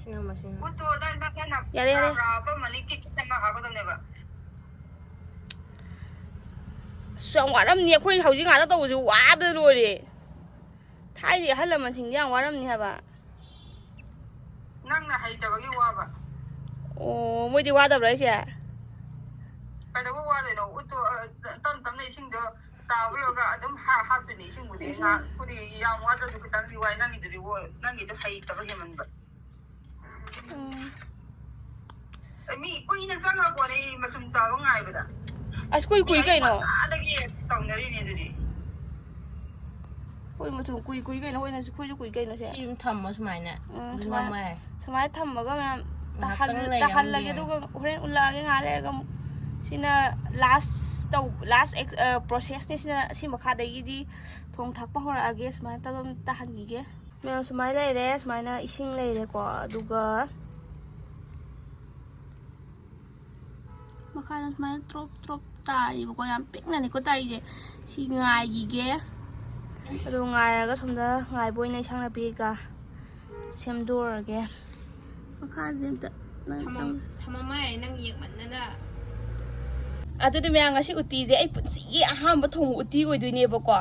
ꯁꯤꯅ ꯃꯁꯤꯡ꯫ ꯎꯠꯇꯣ ꯑꯗꯥꯏ ꯅꯛꯅ ꯌꯥꯔꯦ, ꯌꯥꯔꯦ꯫ ꯈꯔ ꯍꯥꯞꯄꯝꯃꯅꯤ, ꯀꯤꯛ ꯀꯤꯛ ꯅꯝꯃ ꯍꯥꯞꯀꯗꯕꯅꯦꯕ꯫ ꯑꯁ, ꯌꯥꯝ ꯋꯥꯔꯝꯅꯤ ꯑꯩꯈꯣꯏ ꯍꯧꯖꯤꯛ ꯉꯥꯛꯇ ꯇꯧꯕꯁꯦ, ꯋꯥꯕꯗ ꯂꯣꯏꯔꯦ꯫ ꯊꯥꯏꯅꯒꯤ ꯑꯍꯜ ꯂꯃꯟꯁꯤꯡꯗꯤ ꯌꯥꯝ ꯋꯥꯔꯝꯅꯤ ꯍꯥꯏꯕ꯫ ꯅꯪꯅ ꯍꯩꯇꯕꯒꯤ ꯋꯥꯕ꯫ ꯑꯣ, ꯃꯣꯏꯗꯤ ꯋꯥꯗꯕ꯭ꯔꯥ ꯍꯥꯏꯁꯦ? ꯀꯩꯗꯧꯕ ꯋꯥꯗꯣꯏꯅꯣ? ꯎꯠꯇꯣ, ꯑ, ꯇꯞ ꯇꯞꯅ ꯏꯁꯤꯡꯗꯣ ꯇꯥꯕ ꯂꯣꯏꯔꯒ ꯑꯗꯨꯝ ꯍꯥ- ꯍꯥꯞꯇꯣꯏꯅꯦ ꯏꯁꯤꯡꯕꯨꯗꯤ꯫ ꯏꯁꯤꯡ- ꯉꯥ-, ꯈꯨꯗꯤ ꯌꯥꯝ ꯋꯥꯗ꯭ꯔꯁꯨ ꯈꯤꯇꯪꯗꯤ ꯋꯥꯏ꯫ ꯅꯪꯒꯤꯗꯨꯗꯤ ꯋꯥ-, ꯅꯪꯒꯤꯗꯣ ꯍꯩꯇꯕ ꯍꯦꯟꯃꯟꯕ꯫ ꯎꯝ꯫ ꯑꯦ, ꯃꯤ ꯀꯨꯏꯅ ꯆꯪꯉ ꯄꯣꯠꯅꯦ ꯑꯩ ꯃꯆꯨꯝ ꯆꯥꯕ ꯉꯥꯏꯕꯗ꯫ ꯑꯁ, ꯀꯨꯏ ꯀꯨꯏ ꯃꯤ ꯀꯩꯅꯣ꯫ ꯉꯟꯇꯥꯗꯒꯤ ꯇꯧꯅꯔꯤꯅꯦ ꯑꯗꯨꯗꯤ꯫ ꯍꯣꯏ, ꯃꯆꯨꯝ ꯀꯨꯏ ꯀꯨꯏ ꯀꯩꯅꯣ, ꯍꯣꯏ, ꯅꯪꯁꯨ ꯈꯨꯏꯁꯨ ꯀꯨꯏ ꯀꯩꯅꯣ ꯁꯦ꯫ ꯁꯤ ꯑꯗꯨꯝ ꯊꯝꯃꯣ ꯁꯨꯃꯥꯏꯅ꯫ ꯎꯝ, ꯑꯗꯨꯝ ꯁꯨꯃꯥꯏꯅ, ꯅꯝꯃꯣ ꯌꯥꯔꯦ꯫ ꯁꯨꯃꯥꯏꯅ ꯊꯝꯃꯒ ꯃꯌꯥꯝ ꯉꯥꯏꯍꯥꯛꯇꯪ ꯇꯥꯍꯜ-, ꯂꯩꯔꯒ ꯑꯃꯨꯛ ꯇꯥꯍꯜꯂꯒꯦ, ꯌꯦꯡꯉꯣ꯫ ꯑꯗꯨꯒ ꯍꯣꯔꯦꯟ ꯎꯠꯂꯛꯑꯒꯦ ꯉꯥꯏꯍꯥꯛ ꯂꯩꯔꯒ ꯑꯃꯨꯛ꯫ ꯁꯤꯅ ꯂꯥꯁ ꯇꯧ-, ꯂꯥꯁ ꯑꯦꯛ-, ꯑ, ꯄ꯭ꯔꯣꯁꯦꯁꯅꯦ꯫ ꯁꯤꯅ ꯁꯤ ꯃꯈꯥꯗꯒꯤꯗꯤ ꯊꯣꯡ ꯊꯥꯛꯄ ꯍꯧꯔꯛꯑꯒꯦ꯫ ꯁꯨꯃꯥꯏꯅ ꯇꯧꯔꯒ ꯑꯗꯨꯝ ꯇꯥꯍꯟꯈꯤꯒꯦ꯫ ꯃꯌꯥꯝ ꯁꯨꯃꯥꯏꯅ ꯂꯩꯔꯦ꯫ ꯁꯨꯃꯥꯏꯅ ꯏꯁꯤꯡ ꯂꯩꯔꯦꯀꯣ꯫ ꯑꯗꯨꯒ ꯃꯈꯥꯗ ꯁꯨꯃꯥꯏꯅ ꯇ꯭ꯔꯣꯞ ꯇ꯭ꯔꯣꯞ ꯇꯥꯔꯤꯕꯀꯣ꯫ ꯌꯥꯝ ꯄꯤꯛꯅꯅꯤꯀꯣ ꯇꯥꯔꯤꯁꯦ꯫ ꯁꯤ ꯉꯥꯏꯈꯤꯒꯦ꯫ ꯑꯗꯨ ꯉꯥꯏꯔꯒ ꯁꯣꯝꯗ ꯉꯥꯏꯕ ꯑꯣꯏꯅ ꯏꯟꯁꯥꯡ ꯅꯥꯄꯤ ꯀꯩꯀꯥ ꯁꯦꯝꯗꯣꯛꯑꯒꯦ꯫ ꯃꯈꯥꯁꯦ ꯑꯝꯇ ꯅꯪ ꯊꯝꯃꯝ-, ꯇꯧꯁꯤ꯫ ꯊꯝꯃꯝꯃꯣ ꯌꯥꯔꯦ, ꯅꯪ ꯌꯦꯡꯃꯟꯗꯅ꯫ ꯑꯗꯨꯗꯤ ꯃꯌꯥꯝ, ꯉꯁꯤ ꯎꯇꯤꯁꯦ ꯑꯩ ꯄꯨꯟꯁꯤꯒꯤ ꯑꯍꯥꯟꯕ ꯊꯣꯡꯕ ꯎꯇꯤ ꯑꯣꯏꯗꯣꯏꯅꯦꯕꯀꯣ꯫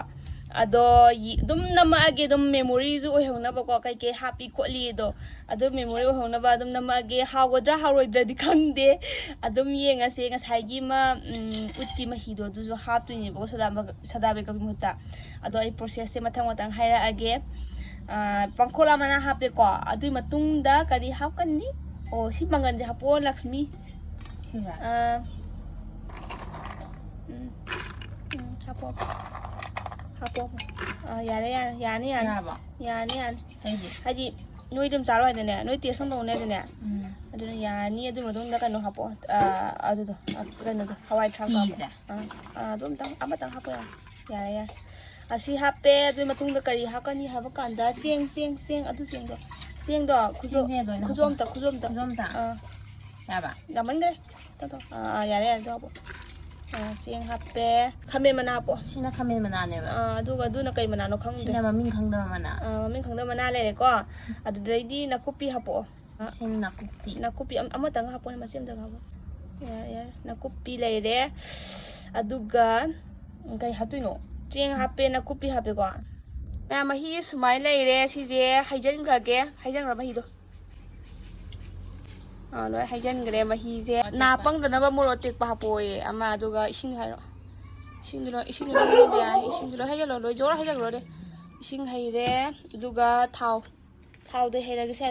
ꯑꯗꯣ ꯌꯦ-, ꯑꯗꯨꯝ ꯅꯝꯃꯛꯑꯒꯦ, ꯑꯗꯨꯝ ꯃꯦꯃꯣꯔꯤꯁꯨ ꯑꯣꯏꯍꯧꯅꯕꯀꯣ, ꯀꯩꯀꯩ ꯍꯥꯞꯄꯤ ꯈꯣꯠꯂꯤ ꯑꯗꯣ꯫ ꯑꯗꯨꯝ ꯃꯦꯃꯣꯔꯤ ꯑꯣꯏꯍꯧꯅꯕ ꯑꯗꯨꯝ ꯅꯝꯃꯛꯑꯒꯦ꯫ ꯍꯥꯎꯒꯗ꯭ꯔꯥ ꯍꯥꯎꯔꯣꯏꯗ꯭ꯔꯗꯤ ꯈꯪꯗꯦ꯫ ꯑꯗꯨꯝ ꯌꯦꯡꯉꯁꯦ꯫ ꯉꯁꯥꯏꯒꯤ ꯑꯃ, ꯎꯝ, ꯎꯠꯀꯤ ꯃꯍꯤꯗꯣ ꯑꯗꯨꯁꯨ ꯍꯥꯞꯇꯣꯏꯅꯦꯕꯀꯣ, ꯁꯣꯗꯥ ꯕ-, ꯁꯣꯗꯥ ꯕꯥꯏꯒꯞꯀꯤ ꯃꯍꯨꯠꯇ꯫ ꯑꯗꯣ ꯑꯩ ꯄ꯭ꯔꯣꯁꯦꯁꯁꯦ ꯃꯊꯪ ꯃꯊꯪ ꯍꯥꯏꯔꯛꯑꯒꯦ꯫ ꯑꯥ, ꯄꯥꯡꯈꯣꯛꯂꯥ ꯃꯅꯥ ꯍꯥꯞꯄꯦꯀꯣ꯫ ꯑꯗꯨꯒꯤ ꯃꯇꯨꯡꯗ ꯀꯔꯤ ꯍꯥꯞꯀꯅꯤ? ꯑꯣ, ꯁꯤ ꯃꯪꯒꯟꯁꯦ ꯍꯥꯞꯄꯛꯑꯣ, ꯂꯛꯁꯃꯤ꯫ ꯁꯤꯁꯦ? ꯑꯥ, ꯎꯝ, ꯎꯝ, ꯍꯥꯞꯄꯛꯑꯣ꯫ ꯍꯥꯞꯄꯛꯑꯣ꯫ ꯑꯥ, ꯌꯥꯔꯦ, ꯌꯥꯔꯦ꯫ ꯌꯥꯅꯤ, ꯌꯥꯅꯤ꯫ ꯌꯥꯔꯕꯣ? ꯌꯥꯅꯤ, ꯌꯥꯅꯤ꯫ ꯀꯩꯒꯤ? ꯍꯥꯏꯗꯤ, ꯅꯣꯏ ꯑꯗꯨꯝ ꯆꯥꯔꯣ ꯍꯥꯏꯗꯅꯦ, ꯅꯣꯏ ꯇꯦꯁ ꯇꯧꯅꯦ ꯑꯗꯨꯅꯦ꯫ ꯎꯝ꯫ ꯑꯗꯨꯅ ꯌꯥꯔꯅꯤ꯫ ꯑꯗꯨꯒꯤ ꯃꯇꯨꯡꯗ ꯀꯩꯅꯣ ꯍꯥꯞꯄꯛꯑꯣ꯫ ꯑꯥ, ꯑꯗꯨꯗꯣ, ꯑꯥ, ꯀꯩꯅꯣꯗꯣ, ꯍꯋꯥꯏ ꯊ꯭ꯔꯥꯛꯇꯣ ꯍꯥꯞꯄꯣ꯫ ꯐꯤꯁꯦ? ꯑꯥ, ꯑꯥ, ꯑꯗꯨ ꯑꯝꯇꯪ, ꯑꯃꯇꯪ ꯍꯥꯞꯄꯣ ꯌꯥꯔꯦ꯫ ꯌꯥꯔꯦ, ꯌꯥꯔꯦ꯫ ꯑꯁꯤ ꯍꯥꯞꯄꯦ꯫ ꯑꯗꯨꯒꯤ ꯃꯇꯨꯡꯗ ꯀꯔꯤ ꯍꯥꯞꯀꯅꯤ ꯍꯥꯏꯕ ꯀꯥꯟꯗ, ꯆꯦꯡ, ꯆꯦꯡ, ꯆꯦꯡ, ꯑꯗꯨ ꯆꯦꯡꯗꯣ꯫ ꯆꯦꯡꯗꯣ, ꯈꯨꯖꯣ-, ꯆꯦꯡꯁꯦ ꯂꯣꯏꯅ ꯈꯨꯖꯣꯝꯇ, ꯈꯨꯖꯣꯝꯇ꯫ ꯈꯨꯖꯣꯝꯇ? ꯑꯥ꯫ ꯌꯥꯕ? ꯌꯥꯝꯃꯟꯈ꯭ꯔꯦ꯫ ꯇꯣ, ꯇꯣ꯫ ꯑꯥ, ꯑꯥ, ꯌꯥꯔꯦ, ꯌꯥꯔꯦ, ꯑꯗꯨ ꯍꯥꯞꯄꯣ꯫ ꯑꯥ, ꯆꯦꯡ ꯍꯥꯞꯄꯦ꯫ ꯈꯥꯃꯦꯟ ꯃꯅꯥ ꯍꯥꯞꯄꯣ꯫ ꯁꯤꯅ ꯈꯥꯃꯦꯟ ꯃꯅꯥꯅꯦꯕ꯫ ꯑꯥ, ꯑꯗꯨꯒ ꯑꯗꯨꯅ ꯀꯩ ꯃꯅꯥꯅꯣ ꯈꯪꯗꯦ꯫ ꯁꯤꯅ ꯃꯃꯤꯡ ꯈꯪꯗꯕ ꯃꯅꯥ꯫ ꯑꯥ, ꯃꯃꯤꯡ ꯈꯪꯗꯕ ꯃꯅꯥ ꯂꯩꯔꯦꯀꯣ꯫ ꯑꯗꯨꯗꯩꯗꯤ ꯅꯥꯀꯨꯞꯄꯤ ꯍꯥꯞꯄꯛꯑꯣ꯫ ꯁꯤꯅ ꯅꯥꯀꯨꯞꯄꯤ꯫ ꯅꯥꯀꯨꯞꯄꯤ ꯑꯝ-, ꯑꯃꯇꯪ ꯍꯥꯞꯄꯣꯅꯦ, ꯃꯆꯦꯠ ꯑꯃꯇꯪ ꯍꯥꯞꯄꯣ꯫ ꯌꯥꯔꯦ, ꯌꯥꯔꯦ꯫ ꯅꯥꯀꯨꯞꯄꯤ ꯂꯩꯔꯦ꯫ ꯑꯗꯨꯒ ꯀꯩ ꯍꯥꯞꯇꯣꯏꯅꯣ? ꯆꯦꯡ ꯍꯥꯞꯄꯦ, ꯅꯥꯀꯨꯞꯄꯤ ꯍꯥꯞꯄꯦꯀꯣ꯫ ꯃꯌꯥꯝ, ꯃꯍꯤ ꯁꯨꯃꯥꯏꯅ ꯂꯩꯔꯦ꯫ ꯁꯤꯁꯦ ꯍꯩꯖꯤꯟꯈ꯭ꯔꯒꯦ꯫ ꯍꯩꯖꯤꯟꯈ꯭ꯔꯣ ꯃꯍꯤꯗꯣ꯫ ꯑꯥ, ꯂꯣꯏ ꯍꯩꯖꯤꯟꯈ꯭ꯔꯦ ꯃꯍꯤꯁꯦ꯫ ꯃꯣꯔꯣꯛ ꯅꯥ ꯑꯇꯦꯛꯄ꯫ ꯄꯪꯗꯅꯕ ꯃꯣꯔꯣꯛ ꯑꯇꯦꯛꯄ ꯍꯥꯞꯄꯣꯌꯦ꯫ ꯑꯃ, ꯑꯗꯨꯒ ꯏꯁꯤꯡ ꯍꯥꯏꯔꯣ꯫ ꯏꯁꯤꯡꯗꯨ ꯂꯣꯏ, ꯏꯁꯤꯡꯗꯨ ꯂꯣꯏ ꯍꯩꯖꯤꯟꯕ ꯌꯥꯔꯅꯤ꯫ ꯏꯁꯤꯡꯗꯨ ꯂꯣꯏ ꯍꯩꯖꯤꯜꯂꯣ, ꯂꯣꯏ ꯖꯣꯔ ꯍꯩꯖꯤꯜꯂꯨꯔꯦ꯫ ꯏꯁꯤꯡ ꯍꯩꯔꯦ, ꯑꯗꯨꯒ ꯊꯥꯎ, ꯊꯥꯎꯗꯩ ꯍꯩꯔꯒꯦ ꯁꯦ꯫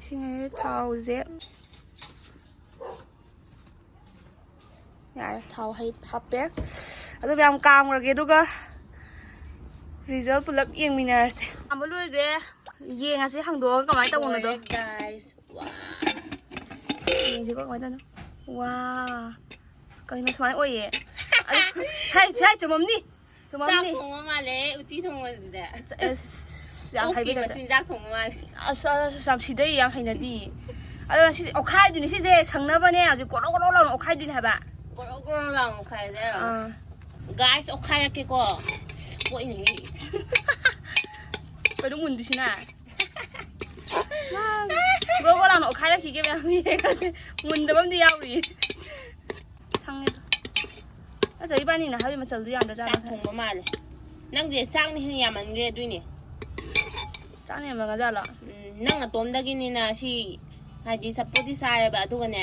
ꯏꯁꯤꯡ ꯍꯩꯔꯦ, ꯊꯥꯎꯁꯦ꯫ ꯌꯥꯔꯦ, ꯊꯥꯎ ꯍꯩ-, ꯍꯥꯞꯄꯦ꯫ ꯑꯗꯨ ꯃꯌꯥꯝ ꯀꯥꯝꯈ꯭ꯔꯒꯦ, ꯑꯗꯨꯒ result ꯄꯨꯂꯞ ꯌꯦꯡꯃꯤꯟꯅꯔꯁꯦ꯫ ꯀꯥꯝꯕ ꯂꯣꯏꯈ꯭ꯔꯦ꯫ ꯌꯦꯡꯉꯁꯦ ꯍꯥꯡꯗꯣꯛꯑꯒ ꯀꯃꯥꯏꯅ ꯇꯧꯕꯅꯣꯗꯣ꯫ ꯂꯣꯏꯔꯦ, guys꯫ ꯋꯥ꯫ ꯌꯦꯡꯁꯤꯀꯣ ꯀꯃꯥꯏꯅ ꯇꯧꯅꯣ꯫ ꯋꯥ꯫ ꯀꯩꯅꯣ ꯁꯨꯃꯥꯏꯅ ꯑꯣꯏꯌꯦ? ꯑꯗꯨ-, ꯍꯥꯏ, ꯁꯤ ꯍꯥꯏ ꯆꯨꯝꯃꯝꯅꯤ꯫ ꯆꯥꯛ ꯆꯨꯝꯃꯝꯅꯤ꯫ ꯊꯣꯡꯕ ꯃꯥꯜꯂꯦ, ꯎꯇꯤ ꯊꯣꯡꯕꯁꯤꯗ꯫ ꯑꯁ, ꯌꯥꯝ ꯑꯣꯛꯀꯤ ꯍꯩꯕꯩ ꯇꯥꯏꯞꯇ꯫ ꯃꯆꯤꯟꯖꯥꯛ ꯊꯣꯡꯕ ꯃꯥꯜꯂꯦ꯫ ꯑꯁ, ꯑꯁ, ꯑꯁ, ꯌꯥꯝ ꯁꯤꯗꯩ, ꯌꯥꯝ ꯍꯩꯅꯗꯤ꯫ ꯑꯗꯣ ꯁꯤ ꯑꯣꯠꯈꯥꯏꯗꯣꯏꯅꯤ, ꯁꯤꯁꯦ ꯁꯪꯅꯕꯅꯦ꯫ ꯍꯧꯖꯤꯛ ꯒꯣꯔꯣ ꯒꯣꯔꯣ ꯂꯥꯎꯅ ꯑꯣꯠꯈꯥꯏꯗꯣꯏꯅꯦ ꯍꯥꯏꯕ꯫ ꯒꯣꯔꯣ ꯒꯣꯔꯣ ꯂꯥꯎꯅ ꯑꯣꯠꯈꯥꯏꯔꯁꯦ ꯍꯥꯏꯔꯣ? ꯑꯥ꯫ Guys, ꯑꯣꯠꯈꯥꯏꯔꯛꯀꯦꯀꯣ꯫ ꯄꯣꯛꯏꯅꯦꯍꯦ꯫ ꯀꯩꯅꯣ ꯃꯨꯟꯗ꯭ꯔꯤꯁꯤꯅ? ꯒ꯭ꯔꯣ ꯒ꯭ꯔꯣ ꯂꯥꯎꯅ ꯑꯣꯠꯈꯥꯏꯔꯛꯈꯤꯒꯦ ꯃꯌꯥꯝ, ꯌꯦꯡꯉꯁꯤ꯫ ꯃꯨꯟꯗꯕ ꯑꯃꯗꯤ ꯌꯥꯎꯔꯤ꯫ ꯁꯪꯉꯦꯗ꯫ ꯅꯠꯇ꯭ꯔ ꯏꯕꯥꯅꯤꯅ ꯍꯥꯏꯕ ꯃꯆꯜꯗꯨ ꯌꯥꯝꯗ꯭ꯔꯖꯥꯠꯂꯣ? ꯆꯥꯛ ꯊꯣꯡꯕ ꯃꯥꯜꯂꯦ꯫ ꯅꯪꯁꯦ ꯆꯥꯛꯅ ꯍꯦꯟꯅ ꯌꯥꯝꯃꯟꯈ꯭ꯔꯦ ꯑꯗꯨꯏꯅꯦ꯫ ꯆꯥꯛꯅ ꯌꯥꯝꯃꯟꯒ꯭ꯔꯖꯥꯠꯂꯣ? ꯎꯝ, ꯅꯪ ꯅꯇꯣꯝꯗꯒꯤꯅꯤꯅ ꯁꯤ, ꯍꯥꯏꯗꯤ ꯆꯞꯄꯨꯗꯤ ꯆꯥꯔꯦꯕ, ꯑꯗꯨꯒꯅꯦ,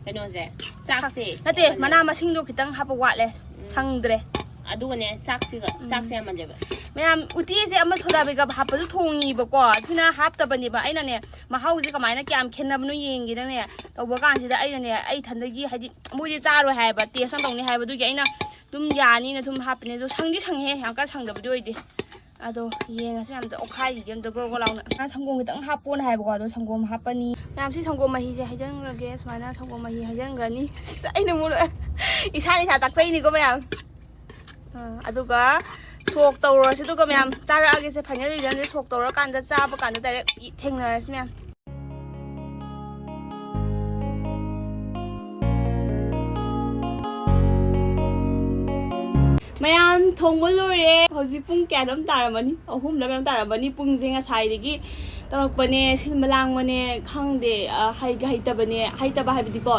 ꯀꯩꯅꯣꯁꯦ, ꯆꯥꯛꯁꯦ ꯅꯠꯇꯦ, ꯌꯥꯝꯃꯜꯂꯦ꯫ ꯃꯅꯥ ꯃꯁꯤꯡꯗꯣ ꯈꯤꯇꯪ ꯍꯥꯞꯄ ꯋꯥꯠꯂꯦ, ꯎꯝ꯫ ꯁꯪꯗ꯭ꯔꯦ꯫ ꯑꯗꯨꯒꯅꯦ, ꯆꯥꯛꯁꯤꯒ, ꯎꯝ꯫ ꯆꯥꯛꯁꯦ ꯌꯥꯝꯃꯜꯂꯦꯕ꯫ ꯃꯌꯥꯝ, ꯎꯇꯤꯁꯦ ꯑꯃ ꯁꯣꯗꯥ ꯕꯩꯒꯞ ꯍꯥꯞꯄꯁꯨ ꯊꯣꯡꯉꯤꯕꯀꯣ, ꯑꯗꯨꯅ ꯍꯥꯞꯇꯕꯅꯦꯕ꯫ ꯑꯩꯅꯅꯦ, ꯃꯍꯥꯎꯁꯦ ꯀꯃꯥꯏꯅ ꯀꯌꯥꯝ ꯈꯦꯠꯅꯕꯅꯣ ꯌꯦꯡꯒꯦꯅꯅꯦ ꯇꯧꯕ ꯀꯥꯟꯁꯤꯗ, ꯑꯩꯅꯅꯦ, ꯑꯩ ꯏꯊꯟꯗꯒꯤ, ꯍꯥꯏꯗꯤ, ꯃꯣꯏꯗꯤ ꯆꯥꯔꯣꯏ ꯍꯥꯏꯕ, ꯇꯦꯁ ꯑꯃ ꯇꯧꯅꯤ ꯍꯥꯏꯕ, ꯑꯗꯨꯒꯤ ꯑꯩꯅ ꯑꯗꯨꯝ ꯌꯥꯅꯤꯅ ꯑꯗꯨꯝ ꯍꯥꯞꯄꯅꯦ꯫ ꯑꯗꯣ ꯁꯪꯗꯤ ꯁꯪꯉꯦꯍꯦ, ꯌꯥꯝ ꯀꯟꯅ ꯁꯪꯗꯕꯗꯤ ꯑꯣꯏꯗꯦ꯫ ꯑꯗꯣ ꯌꯦꯡꯉꯁꯤ ꯑꯝꯇ, ꯑꯣꯠꯈꯥꯏꯈꯤꯒꯦ ꯑꯝꯇ ꯒ꯭ꯔꯣ ꯒ꯭ꯔꯣ ꯂꯥꯎꯅ꯫ ꯃꯥ ꯁꯪꯒꯣꯝ ꯈꯤꯇꯪ ꯍꯥꯞꯄꯣꯅ ꯍꯥꯏꯕꯀꯣ, ꯑꯗꯣ ꯁꯪꯒꯣꯝ ꯍꯥꯞꯄꯅꯤ꯫ ꯃꯌꯥꯝ, ꯁꯤ ꯁꯪꯒꯣꯝ ꯃꯍꯤꯁꯦ ꯍꯩꯖꯤꯟꯈ꯭ꯔꯒꯦ꯫ ꯁꯨꯃꯥꯏꯅ ꯁꯪꯒꯣꯝ ꯃꯍꯤ ꯍꯩꯖꯤꯟꯈ꯭ꯔꯅꯤ꯫ ꯑꯁ, ꯑꯩꯅ ꯑꯃꯨꯛ ꯂꯣꯏ-, ꯏꯁꯥꯅ ꯏꯁꯥ ꯇꯥꯛꯆꯩꯅꯤꯀꯣ ꯃꯌꯥꯝ꯫ ꯑꯥ, ꯑꯗꯨꯒ ꯁꯣꯛ ꯇꯧꯔꯁꯤ꯫ ꯑꯗꯨꯒ ꯃꯌꯥꯝ, ꯆꯥꯔꯛꯑꯒꯦꯁꯦ, final resultꯁꯦ ꯁꯣꯛ ꯇꯧꯔꯀꯥꯟꯗ, ꯆꯥꯕ ꯀꯥꯟꯗ direct ꯊꯦꯡꯅꯔꯁꯤ ꯃꯌꯥꯝ꯫ ꯃꯌꯥꯝ, ꯊꯣꯡꯕ ꯂꯣꯏꯔꯦ꯫ ꯍꯧꯖꯤꯛ ꯄꯨꯡ ꯀꯌꯥꯅꯣꯝ ꯇꯥꯔꯝꯃꯅꯤ? ꯑꯍꯨꯝꯂ ꯀꯩꯅꯣꯝ ꯇꯥꯔꯝꯃꯅꯤ꯫ ꯄꯨꯡꯁꯦ ꯉꯁꯥꯏꯗꯒꯤ ꯇꯧꯔꯛꯄꯅꯦ, ꯁꯤꯟꯕ ꯂꯥꯡꯕꯅꯦ, ꯈꯪꯗꯦ, ꯑ, ꯍꯩꯒ ꯍꯩꯇꯕꯅꯦ, ꯍꯩꯇꯕ ꯍꯥꯏꯕꯗꯤꯀꯣ,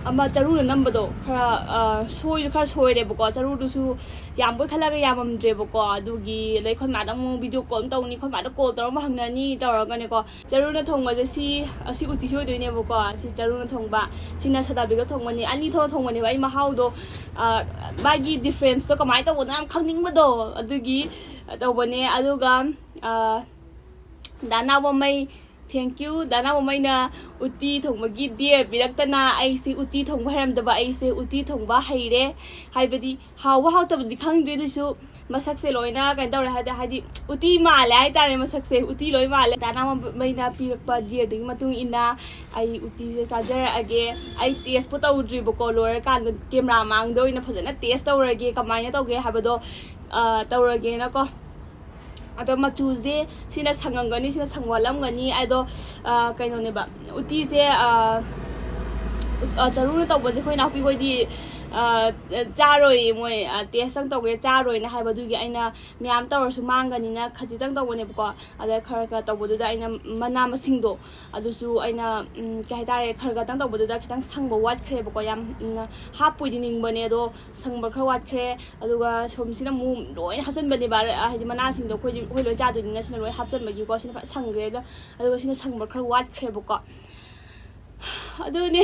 ꯑꯃ ꯆꯔꯨꯅ ꯅꯝꯕꯗꯣ ꯈꯔ, ꯑ, ꯁꯣꯏ-, ꯈꯔ ꯁꯣꯏꯔꯦꯕꯀꯣ꯫ ꯆꯔꯨꯗꯨꯁꯨ ꯌꯥꯝꯕꯣꯏ ꯈꯜꯂꯒ ꯌꯥꯝꯃꯝꯗ꯭ꯔꯦꯕꯀꯣ꯫ ꯑꯗꯨꯒꯤ ꯑꯗꯩ ꯑꯩꯈꯣꯏ ꯃꯥꯗ ꯑꯃꯨꯛ ꯚꯤꯗꯤꯑꯣ ꯀꯣꯜ ꯑꯃ ꯇꯧꯅꯤ, ꯑꯩꯈꯣꯏ ꯃꯥꯗ ꯀꯣꯜ ꯇꯧꯔꯒ ꯑꯃ ꯍꯪꯅꯅꯤ ꯇꯧꯔꯒꯅꯦꯀꯣ꯫ ꯆꯔꯨꯅ ꯊꯣꯡꯕꯁꯦ ꯁꯤ, ꯑꯁꯤ ꯎꯇꯤ ꯁꯣꯏꯗꯣꯏꯅꯦꯕꯀꯣ꯫ ꯁꯤ ꯆꯔꯨꯅ ꯊꯣꯡꯕ, ꯁꯤꯅ ꯁꯣꯗꯥ ꯕꯦꯒꯞ ꯊꯣꯡꯕꯅꯤ꯫ ꯑꯅꯤ ꯊꯣꯛꯅ ꯊꯣꯡꯕꯅꯦꯕ꯫ ꯑꯩ ꯃꯍꯥꯎꯗꯣ, ꯑ, ꯃꯥꯒꯤ ꯗꯤꯐ꯭ꯔꯦꯟꯁꯇꯣ ꯀꯃꯥꯏꯅ ꯇꯧꯕꯅꯣ ꯌꯥꯝ ꯈꯪꯅꯤꯡꯕꯗꯣ, ꯑꯗꯨꯒꯤ ꯇꯧꯕꯅꯦ꯫ ꯑꯗꯨꯒ, ꯑ, ꯗꯥꯅꯥ ꯋꯥꯃꯩ, thank you꯫ ꯗꯥꯅꯥ ꯋꯥꯃꯩꯅ ꯎꯇꯤ ꯊꯣꯡꯕꯒꯤ dare ꯄꯤꯔꯛꯇꯅ ꯑꯩꯁꯦ ꯎꯇꯤ ꯊꯣꯡꯕ ꯍꯩꯔꯝꯗꯕ ꯑꯩꯁꯦ ꯎꯇꯤ ꯊꯣꯡꯕ ꯍꯩꯔꯦ꯫ ꯍꯥꯏꯕꯗꯤ ꯍꯥꯎꯕ ꯍꯥꯎꯇꯕꯗꯤ ꯈꯪꯗ꯭ꯔꯦ, ꯑꯗꯨꯁꯨ ꯃꯁꯛꯁꯦ ꯂꯣꯏꯅ ꯀꯩꯅꯣ ꯇꯧꯔꯦ ꯍꯥꯏꯗꯤ, ꯍꯥꯏꯗꯤ ꯎꯇꯤ ꯃꯥꯜꯂꯦ ꯍꯥꯏꯇꯥꯔꯦ, ꯃꯁꯛꯁꯦ ꯎꯇꯤ ꯂꯣꯏ ꯃꯥꯜꯂꯦ꯫ ꯗꯥꯅꯥ ꯋꯥꯃꯩꯅ ꯄꯤꯔꯛꯄ dareꯗꯨꯒꯤ ꯃꯇꯨꯡ ꯏꯟꯅ ꯑꯩ ꯎꯇꯤꯁꯦ ꯆꯥꯖꯔꯛꯑꯒꯦ꯫ ꯑꯩ tasteꯄꯨ ꯇꯧꯗ꯭ꯔꯤꯕꯀꯣ, ꯂꯣꯏꯔꯀꯥꯟꯗ camera ꯃꯥꯡꯗ ꯑꯣꯏꯅ ꯐꯖꯅ taste ꯇꯧꯔꯒꯦ, ꯀꯃꯥꯏꯅ ꯇꯧꯒꯦ ꯍꯥꯏꯕꯗꯣ, ꯑ, ꯇꯧꯔꯒꯦꯅꯀꯣ꯫ ꯑꯗꯣ ꯃꯆꯨꯁꯦ ꯁꯤꯅ ꯁꯪꯉꯝꯒꯅꯤ, ꯁꯤꯅ ꯁꯪꯋꯥꯠꯂꯝꯒꯅꯤ꯫ ꯑꯗꯣ, ꯑ, ꯀꯩꯅꯣꯅꯦꯕ, ꯎꯇꯤꯁꯦ, ꯑ, ꯎꯠ-, ꯑ, ꯆꯔꯨꯅ ꯇꯧꯕꯁꯦ ꯑꯩꯈꯣꯏ ꯏꯅꯥꯎꯄꯤ ꯍꯣꯏꯗꯤ, ꯑ, ꯆꯥꯔꯣꯏ, ꯃꯣꯏ, ꯑ, tasteꯇꯪ ꯇꯧꯒꯦ, ꯆꯥꯔꯣꯏꯅ ꯍꯥꯏꯕ꯫ ꯑꯗꯨꯒꯤ ꯑꯩꯅ ꯃꯌꯥꯝ ꯇꯧꯔꯁꯨ ꯃꯥꯡꯒꯅꯤꯅ ꯈꯖꯤꯛꯇꯪ ꯇꯧꯕꯅꯦꯕꯀꯣ꯫ ꯑꯗ ꯈꯔ ꯈꯔ ꯇꯧꯕꯗꯨꯗ ꯑꯩꯅ ꯃꯅꯥ ꯃꯁꯤꯡꯗꯣ ꯑꯗꯨꯁꯨ ꯑꯩꯅ, ꯎꯝ, ꯀꯩ ꯍꯥꯏꯇꯥꯔꯦ, ꯈꯔ ꯈꯔꯇꯪ ꯇꯧꯕꯗꯨꯗ ꯈꯤꯇꯪ ꯁꯪꯕ ꯋꯥꯠꯈ꯭ꯔꯦꯕꯀꯣ꯫ ꯌꯥꯝ, ꯎꯝ, ꯍꯥꯞꯄꯣꯏꯗꯤ ꯅꯤꯡꯕꯅꯦ, ꯑꯗꯣ ꯁꯪꯕ ꯈꯔ ꯋꯥꯠꯈ꯭ꯔꯦ꯫ ꯑꯗꯨꯒ ꯁꯣꯝꯁꯤꯅ ꯑꯃꯨꯛ ꯂꯣꯏꯅ ꯍꯥꯞꯆꯤꯟꯕꯅꯦꯕ, ꯍꯥꯏꯗꯤ ꯃꯅꯥꯁꯤꯡꯗꯣ ꯑꯩꯈꯣꯏꯗꯤ, ꯑꯩꯈꯣꯏ ꯂꯣꯏ ꯆꯥꯗꯣꯏꯅꯤꯅ ꯁꯤꯅ ꯂꯣꯏ ꯍꯥꯞꯆꯤꯟꯕꯒꯤꯀꯣ꯫ ꯁꯤꯅ ꯐꯖ ꯁꯪꯈ꯭ꯔꯦ꯫ ꯑꯗꯣ, ꯑꯗꯨꯒ ꯁꯤꯅ ꯁꯪꯕ ꯈꯔ ꯋꯥꯠꯈ꯭ꯔꯦꯕꯀꯣ꯫ ꯑꯗꯨꯅꯦ꯫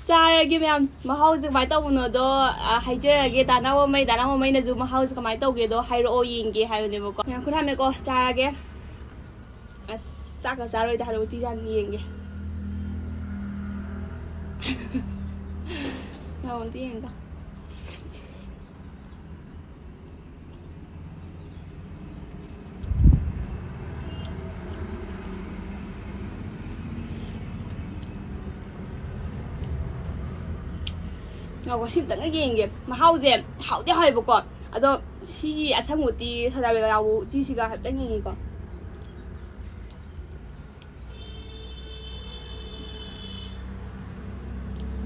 ꯆꯥꯔꯒꯦ ꯃꯌꯥꯝ, ꯃꯍꯥꯎꯁꯦ ꯀꯃꯥꯏꯅ ꯇꯧꯕꯅꯣꯗꯣ, ꯑ, ꯍꯥꯏꯖꯔꯒꯦ꯫ ꯗꯥꯅꯥ ꯋꯥꯃꯩ, ꯗꯥꯅꯥ ꯋꯥꯃꯩꯅꯁꯨ ꯃꯍꯥꯎꯁꯦ ꯀꯃꯥꯏꯅ ꯇꯧꯒꯦꯗꯣ ꯍꯥꯏꯔꯛꯑꯣ, ꯌꯦꯡꯒꯦ ꯍꯥꯏꯕꯅꯦꯕꯀꯣ꯫ ꯃꯌꯥꯝ ꯈꯨꯠ ꯍꯥꯝꯃꯦꯀꯣ, ꯆꯥꯔꯒꯦ꯫ ꯑꯁ, ꯆꯥꯛꯀ ꯆꯥꯔꯣꯏꯗ ꯍꯥꯏꯔ ꯎꯇꯤ ꯆꯥꯅꯤ, ꯌꯦꯡꯒꯦ꯫ ꯃꯌꯥꯝ ꯑꯝꯇ ꯌꯦꯡꯒꯦ꯫ ꯉꯥꯏꯈꯣ, ꯁꯤ ꯑꯝꯇꯪꯒ ꯌꯦꯡꯒꯦ꯫ ꯃꯍꯥꯎꯁꯦ ꯍꯥꯎꯗꯤ ꯍꯥꯎꯋꯦꯕꯀꯣ, ꯑꯗꯣ ꯁꯤꯒꯤ ꯑꯁꯪꯕ ꯎꯇꯤ, ꯁꯣꯗꯥ ꯕꯦꯒꯞ ꯌꯥꯎꯕ ꯎꯇꯤꯁꯤꯒ ꯍꯥꯏꯐꯦꯠꯇꯪ ꯌꯦꯡꯒꯦꯀꯣ꯫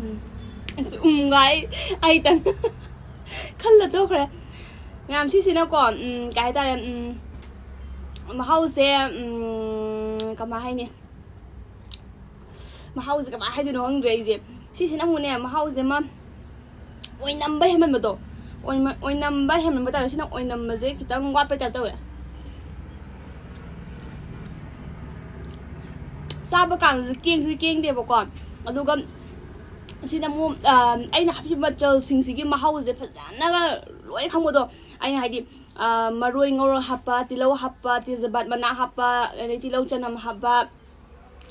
ꯎꯝ꯫ ꯑꯁ, ꯎꯝꯒ ꯑꯩ, ꯑꯩꯇꯪ ꯈꯜꯂ ꯇꯣꯛꯈ꯭ꯔꯦ꯫ ꯃꯌꯥꯝ, ꯁꯤꯁꯤꯅꯀꯣ, ꯎꯝ, ꯀꯩ ꯍꯥꯏꯇꯥꯔꯦ, ꯎꯝ, ꯃꯍꯥꯎꯁꯦ, ꯎꯝ, ꯀꯃꯥꯏ ꯍꯥꯏꯅꯤ? ꯃꯍꯥꯎꯁꯦ ꯀꯃꯥꯏꯅ ꯍꯥꯏꯗꯣꯏꯅꯣ ꯈꯪꯗ꯭ꯔꯦ ꯑꯩꯁꯦ꯫ ꯁꯤꯁꯤꯅ ꯑꯃꯨꯛꯅꯦ, ꯃꯍꯥꯎꯁꯦ ꯑꯃ ꯑꯣꯏꯅꯝꯕ ꯍꯦꯟꯃꯟꯕꯗꯣ, ꯑꯣꯏꯃ- ꯑꯣꯏꯅꯝꯕ ꯍꯦꯟꯃꯟꯕ ꯇꯥꯔꯦ꯫ ꯁꯤꯅ ꯑꯣꯏꯅꯝꯕꯁꯦ ꯈꯤꯇꯪ ꯋꯥꯠꯄꯩ ꯇꯥꯏꯞ ꯇꯧꯋꯦ꯫ ꯆꯥꯕ ꯀꯥꯟꯗꯁꯨ ꯀꯦꯡꯁꯨ ꯀꯦꯡꯗꯦꯕꯀꯣ꯫ ꯑꯗꯨꯒ ꯁꯤꯅ ꯑꯃꯨꯛ, ꯑ, ꯑꯩꯅ ꯍꯥꯞꯄꯤꯕ ꯃꯆꯜꯁꯤꯡꯁꯤꯒꯤ ꯃꯍꯥꯎꯁꯦ ꯐꯖꯅ ꯂꯣꯏ ꯈꯪꯕꯗꯣ꯫ ꯑꯩꯅ ꯍꯥꯏꯗꯤ, ꯑ, ꯃꯔꯣꯏ ꯉꯧꯔ ꯍꯥꯞꯄ, ꯇꯤꯜꯍꯧ ꯍꯥꯞꯄ, ꯇꯦꯖꯄꯥꯠ ꯃꯅꯥ ꯍꯥꯞꯄ, ꯑꯗꯩ ꯇꯤꯜꯍꯧ ꯆꯅꯝ ꯍꯥꯞꯄ,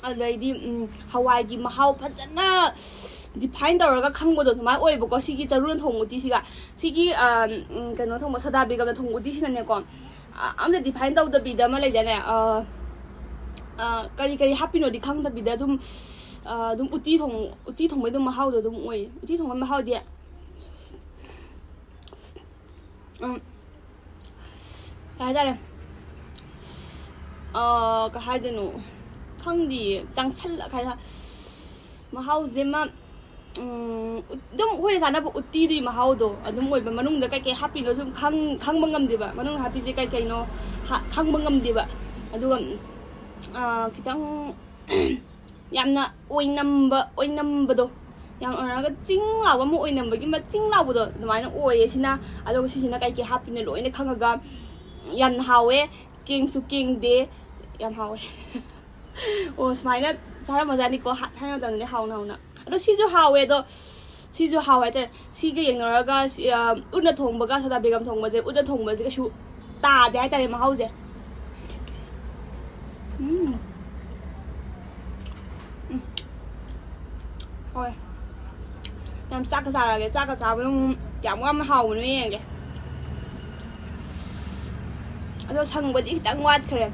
ꯑꯗꯩꯗꯤ, ꯎꯝ, ꯍꯋꯥꯏꯒꯤ ꯃꯍꯥꯎ ꯐꯖꯅ define ꯇꯧꯔꯒ ꯈꯪꯕꯗꯣ ꯑꯗꯨꯃꯥꯏꯅ ꯑꯣꯏꯌꯦꯕꯀꯣ꯫ ꯁꯤꯒꯤ ꯆꯔꯨꯅ ꯊꯣꯡꯕ ꯎꯇꯤꯁꯤꯒ ꯁꯤꯒꯤ, ꯑ, ꯎꯝ, ꯀꯩꯅꯣ ꯊꯣꯡꯕ, ꯁꯣꯗꯥ ꯕꯦꯒꯝꯅ ꯊꯣꯡꯕ ꯎꯇꯤꯁꯤꯅꯅꯦꯀꯣ, ꯑ, ꯑꯝꯇ define ꯇꯧꯗꯕꯤꯗ ꯑꯃ ꯂꯩꯗꯥꯏꯅꯦ, ꯑ, ꯑ, ꯀꯔꯤ ꯀꯔꯤ ꯍꯥꯞꯄꯤꯅꯣꯗꯤ ꯈꯪꯗꯕꯤꯗ ꯑꯗꯨꯝ, ꯑ, ꯑꯗꯨꯝ ꯎꯇꯤ ꯊꯣꯡ-, ꯎꯇꯤ ꯊꯣꯡꯕꯩ ꯑꯗꯨꯝ ꯃꯍꯥꯎꯗꯣ ꯑꯗꯨꯝ ꯑꯣꯏꯌꯦ꯫ ꯎꯇꯤ ꯊꯣꯡꯕꯩ ꯃꯍꯥꯎꯗꯤ, ꯎꯝ, ꯀꯩ ꯍꯥꯏꯇꯥꯔꯦ, ꯑ, ꯀꯩ ꯍꯥꯏꯗꯣꯏꯅꯣ ꯈꯪꯗꯤꯌꯦ, ꯆꯪꯁꯜꯂ-, ꯀꯩ ꯍꯥꯏ-, ꯃꯍꯥꯎꯁꯦ ꯑꯃ, ꯎꯝ, ꯎꯠ-, ꯑꯗꯨꯝ ꯑꯩꯈꯣꯏꯅ ꯆꯥꯅꯕ ꯎꯇꯤꯗꯨꯒꯤ ꯃꯍꯥꯎꯗꯣ ꯑꯗꯨꯝ ꯑꯣꯏꯕ꯫ ꯃꯅꯨꯡꯗ ꯀꯩꯀꯩ ꯍꯥꯞꯄꯤꯅꯣ ꯁꯨꯝ ꯈꯪ-, ꯈꯪꯕ ꯉꯝꯗꯦꯕ꯫ ꯃꯅꯨꯡꯗ ꯍꯥꯞꯄꯤꯁꯦ ꯀꯩ ꯀꯩꯅꯣ ꯍꯥ-, ꯈꯪꯕ ꯉꯝꯗꯦꯕ꯫ ꯑꯗꯨꯒ, ꯑ, ꯈꯤꯇꯪ ꯌꯥꯝꯅ ꯑꯣꯏꯅꯝꯕ, ꯑꯣꯏꯅꯝꯕꯗꯣ, ꯌꯥꯝ ꯑꯣꯏꯔꯒ ꯆꯤꯡ ꯂꯥꯎꯕ ꯑꯃ, ꯑꯣꯏꯅꯝꯕꯒꯤ ꯑꯃ ꯆꯤꯡ ꯂꯥꯎꯕꯗꯣ ꯑꯗꯨꯃꯥꯏꯅ ꯑꯣꯏꯌꯦ ꯁꯤꯅ꯫ ꯑꯗꯨꯒ ꯁꯤꯁꯤꯅ ꯀꯩꯀꯩ ꯍꯥꯞꯄꯤꯅꯣ ꯂꯣꯏꯅ ꯈꯪꯉꯒ ꯌꯥꯝꯅ ꯍꯥꯎꯋꯦ, ꯀꯦꯡꯁꯨ ꯀꯦꯡꯗꯦ, ꯌꯥꯝ ꯍꯥꯎꯋꯦ꯫ ꯑꯣ, ꯁꯨꯃꯥꯏꯅ ꯆꯥꯔꯝꯃꯖꯥꯠꯅꯤꯀꯣ, ꯍꯥ-, ꯊꯥꯏꯅ ꯃꯇꯝꯗꯗꯤ ꯍꯥꯎꯅ ꯍꯥꯎꯅ꯫ ꯑꯗꯣ ꯁꯤꯁꯨ ꯍꯥꯎꯋꯦ, ꯑꯗꯣ ꯁꯤꯁꯨ ꯍꯥꯎꯋꯦ ꯍꯥꯏꯇꯥꯔꯦ꯫ ꯁꯤꯒ ꯌꯦꯡꯅꯔꯒ ꯁꯤ, ꯑ, ꯎꯠꯅ ꯊꯣꯡꯕꯒ ꯁꯣꯗꯥ ꯕꯦꯒꯝ ꯊꯣꯡꯕꯁꯦ, ꯎꯠꯅ ꯊꯣꯡꯕꯁꯦ ꯀꯩꯁꯨ ꯇꯥꯗꯦ ꯍꯥꯏꯇꯥꯔꯦ ꯃꯍꯥꯎꯁꯦ꯫ ꯎꯝ꯫ ꯎꯝ꯫ ꯍꯣꯏ꯫ ꯌꯥꯝ ꯆꯥꯛꯀ ꯆꯥꯔꯒꯦ꯫ ꯆꯥꯛꯀ ꯆꯥꯕꯗꯣ ꯑꯃꯨꯛ ꯀꯌꯥꯃꯨꯛ ꯌꯥꯝꯅ ꯍꯥꯎꯕꯅꯣ ꯌꯦꯡꯉꯒꯦ꯫ ꯑꯗꯣ ꯁꯪꯕꯗꯤ ꯈꯤꯇꯪ ꯋꯥꯠꯈ꯭ꯔꯦ꯫